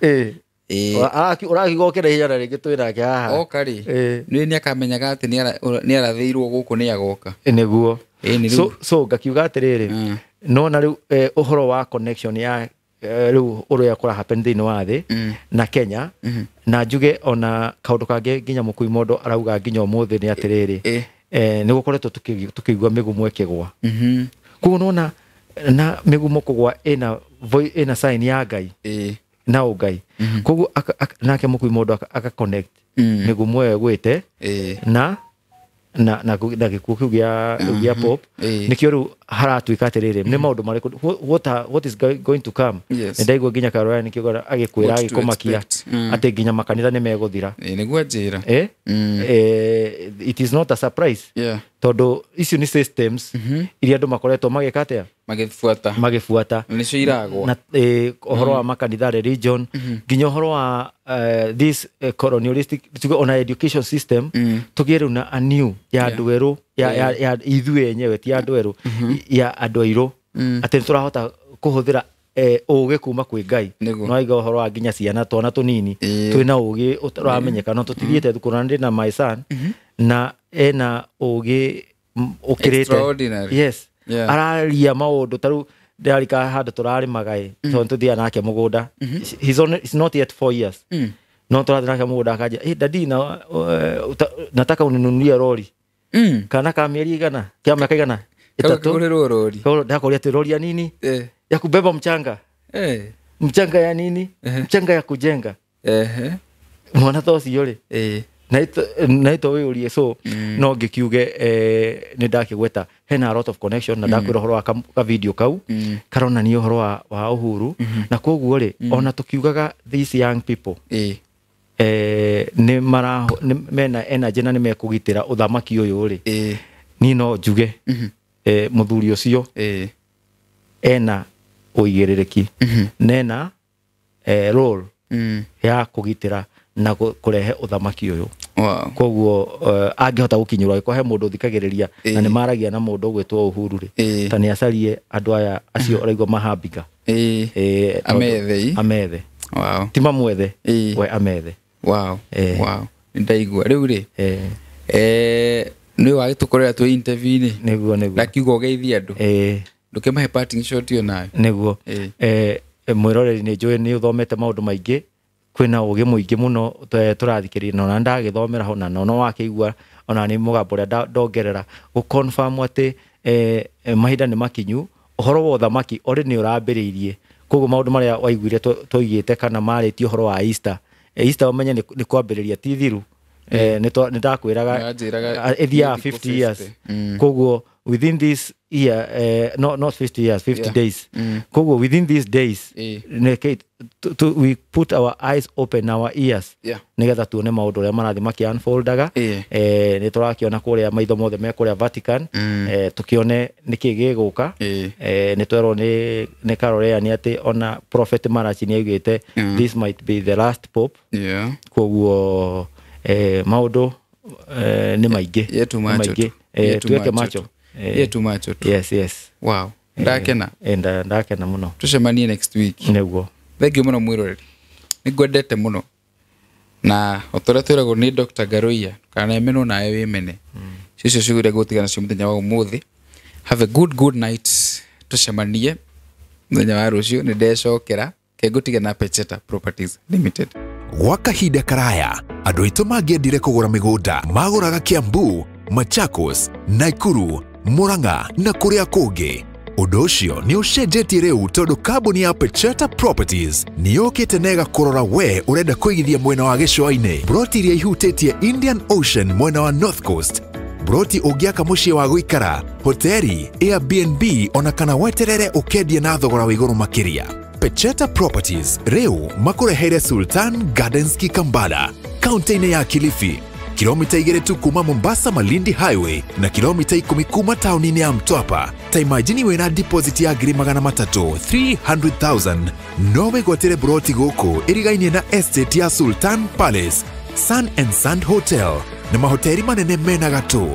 Ũrakiuga oke na ihenya na rĩngĩ twĩ nake haha. Oka rĩ, nĩ akamenyaga atĩ nĩ arathĩirwo gũkũ nĩ agoka. Nĩguo. So ngakiuga atĩrĩrĩ, No na rĩu ũhoro wa connection ya rĩu ũrĩa kũra happen thĩinĩ wa thĩ na Kenya na njuge ona kaũndũ kangĩ nginya mũkui mondo arauga nginya ũmũthĩ nĩ atĩrĩrĩ nĩ gũkoretwo tũkĩigua mĩgumo ĩkĩgwa. Koguo nona na mĩgumo kũgwa ĩna sign ya Ngai na ũngai. Koguo nake mũkui mondo aka connect mĩgumo ĩyo ĩgwĩte na na gĩkuũ kĩu gĩa Pope. Nĩkĩo rĩu haratuĩka atĩrĩrĩ nĩ maũndũ marĩkũ, what is going to come. Nĩ ndaigua nginya Caroline nĩkĩo agĩkwĩra agĩkũmakia atĩ nginya makanitha nĩ megũthira. Nĩguo njĩra. It is not a surprise. Tondũ icio nĩ systems iria andũ makoretwo magĩka atĩa, magĩbuata nĩcio iragwa. Na ũhoro wa makanitha, religion, nginya ũhoro wa this colonialistic ona education system, tũgĩe rĩu na a new ya andũ erũ ya ithuĩ enyewe, ti andũ erũ, ya andũ airũ, atĩ nĩtũrahota kũhũthĩra ũgĩ kuma kwĩ Ngai. No aiga ũhoro wa nginya ciana twana tũnini twĩna ũgĩ ũramenyeka, no tũtithiĩte thukuru. Na ndĩ na my son na ena ũgĩ ũkĩrĩte. Yes. Araria maũndũ ta rĩu ndĩrarika handũ tũrarĩmaga ĩ, tondũ tũthiaga nake mũgũnda. He's not yet 4 years. No tũrathiĩ nake mũgũnda akanja, hey, daddy, na nataka uninunulie rori. Kana ka mĩeri igana, kĩa mĩaka igana ĩtatũ. Ndakũria atĩ rori ya nini? Ya kubeba mchanga. Mchanga ya nini? Mchanga ya kujenga. Mwana ta ũcio rĩ, naito wĩũrie. So no ngĩkiuge nĩ ndakĩgweta hena a lot of connection, na ndakwĩra ũhoro wa ka video kau karonania ũhoro wa Uhuru. Na koguo rĩ, ona tũkiugaga these young people nĩ mena energy na nĩ mekũgitĩra ũthamaki ũyũ rĩ, niĩ no njuge mũthuri ũcio ena ũigĩrĩrĩki nena role ya kũgitĩra na kũrehe ũthamaki ũyũ. Koguo angĩhota gũkinyĩrwo angĩkorwo he mũndũ ũthikagĩrĩria na nĩ maragia na mũndũ ũgwĩtwo Uhuru rĩ, ta nĩ acarie andũ aya acio ũraigua mahambika amethe. Ti mamwethe, we amethe. Nĩ ndaigua rĩu rĩ, nĩ wagĩtũkorera twĩ interview-inĩ. Nĩguo ndakiuga ũgeithie andũ, ndũkĩmahe parting shot ĩyo nayo. Nĩguo mwĩroreri nĩ njũĩ nĩ ũthomete maũndũ maingĩ, kwĩna ũgĩ mũingĩ mũno tũrathikĩrĩria, na ona ndagĩthomera ho, na no wakĩigua ona nĩ mũgambo ũrĩa ndongerera gũ confirm atĩ mahinda nĩ makinyu, ũhoro wa ũthamaki orĩ nĩ ũrambĩrĩirie. Koguo maũndũ marĩa waiguire tũigĩte kana marĩtie ũhoro wa Easter, Easter ũmenye nĩ kwambĩrĩria ti thiru. Nĩ ndakwĩraga ĩthiaga 50 years. Koguo within this year, not 50 years, 50 days. Koguo within these days, we put our eyes open, our ears, nigetha tuone maũndũ ũrĩa marathiĩ makĩ unfoldaga. Nĩ tũrakĩona kũrĩa maitho mothe me kũrĩa Vatican, tũkĩone nĩkĩ gĩgũka. Nĩ twerwo nĩ Caroline nĩ atĩ ona Prophet Malachi nĩ augĩte this might be the last pope. Koguo maũndũ nĩ maingĩ, tuweke macho. Yetu macho tu. Yes. Wow. Ndakena. Ndakena mũno. Tucemanie next week. Nĩguo. Thank you mũno mwĩroreri. Nĩngwendete mũno. Na o ta ũrĩa twĩragwo nĩ Dr. Ngaruiya, kana emenwo nawe wĩmene. Cicio ciugo iria ngũtigana nacio mũthenya wa ũmũthĩ. Have a good night. Tucemanie mũthenya wa rũciũ. Nĩ ndecokera. Kengũtiga na Pecheta Properties Limited. Gwa kahinda karaya, andũ aitũ mangĩendire kũgũra mĩgũnda magũraga Kiambu, Machakos, Nakuru, Murang'a na kũrĩa kũngĩ. Ũndũ ũcio nĩ ũcenjetie rĩu tondũ kambuni ya Pecheta Properties nĩ yũkĩte na ĩgakũrora we ũrenda kũigithia mwena wa gĩcũa-inĩ, broti iria ihutĩtie Indian Ocean mwena wa North Coast, broti ũngĩaka mũciĩ wa gũikara, hoteri, Airbnb ona kana weterere ũkendia na thogora wa igũrũ makĩria. Pecheta Properties rĩu makũreheire Sultan Gardens Kikambala, kaunti-inĩ ya Kilifi, kilomita 2 tu kuma Mombasa Malindi Highway na kilomita 10 kuma tauni ya Mtwapa. Ta imagine wĩna deposit ya 300,000 300,000 no wĩgwatĩre broti gũkũ ĩrigainie na estate ya Sultan Palace, Sun and Sand Hotel na mahoteli manene mena gatũ.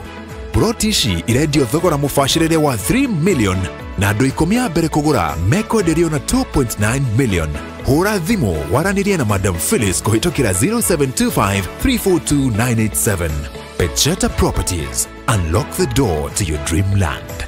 Broti ici irendio thogora mũbacĩrĩre wa 3 million na andũ 10 a mbere kũgũra mekwenderio na 2.9 million. Hũra thimũ waranĩrie na Madam Phyllis kũhĩtũkĩra 0725 342 987. Pecheta Properties. Unlock the door to your dreamland.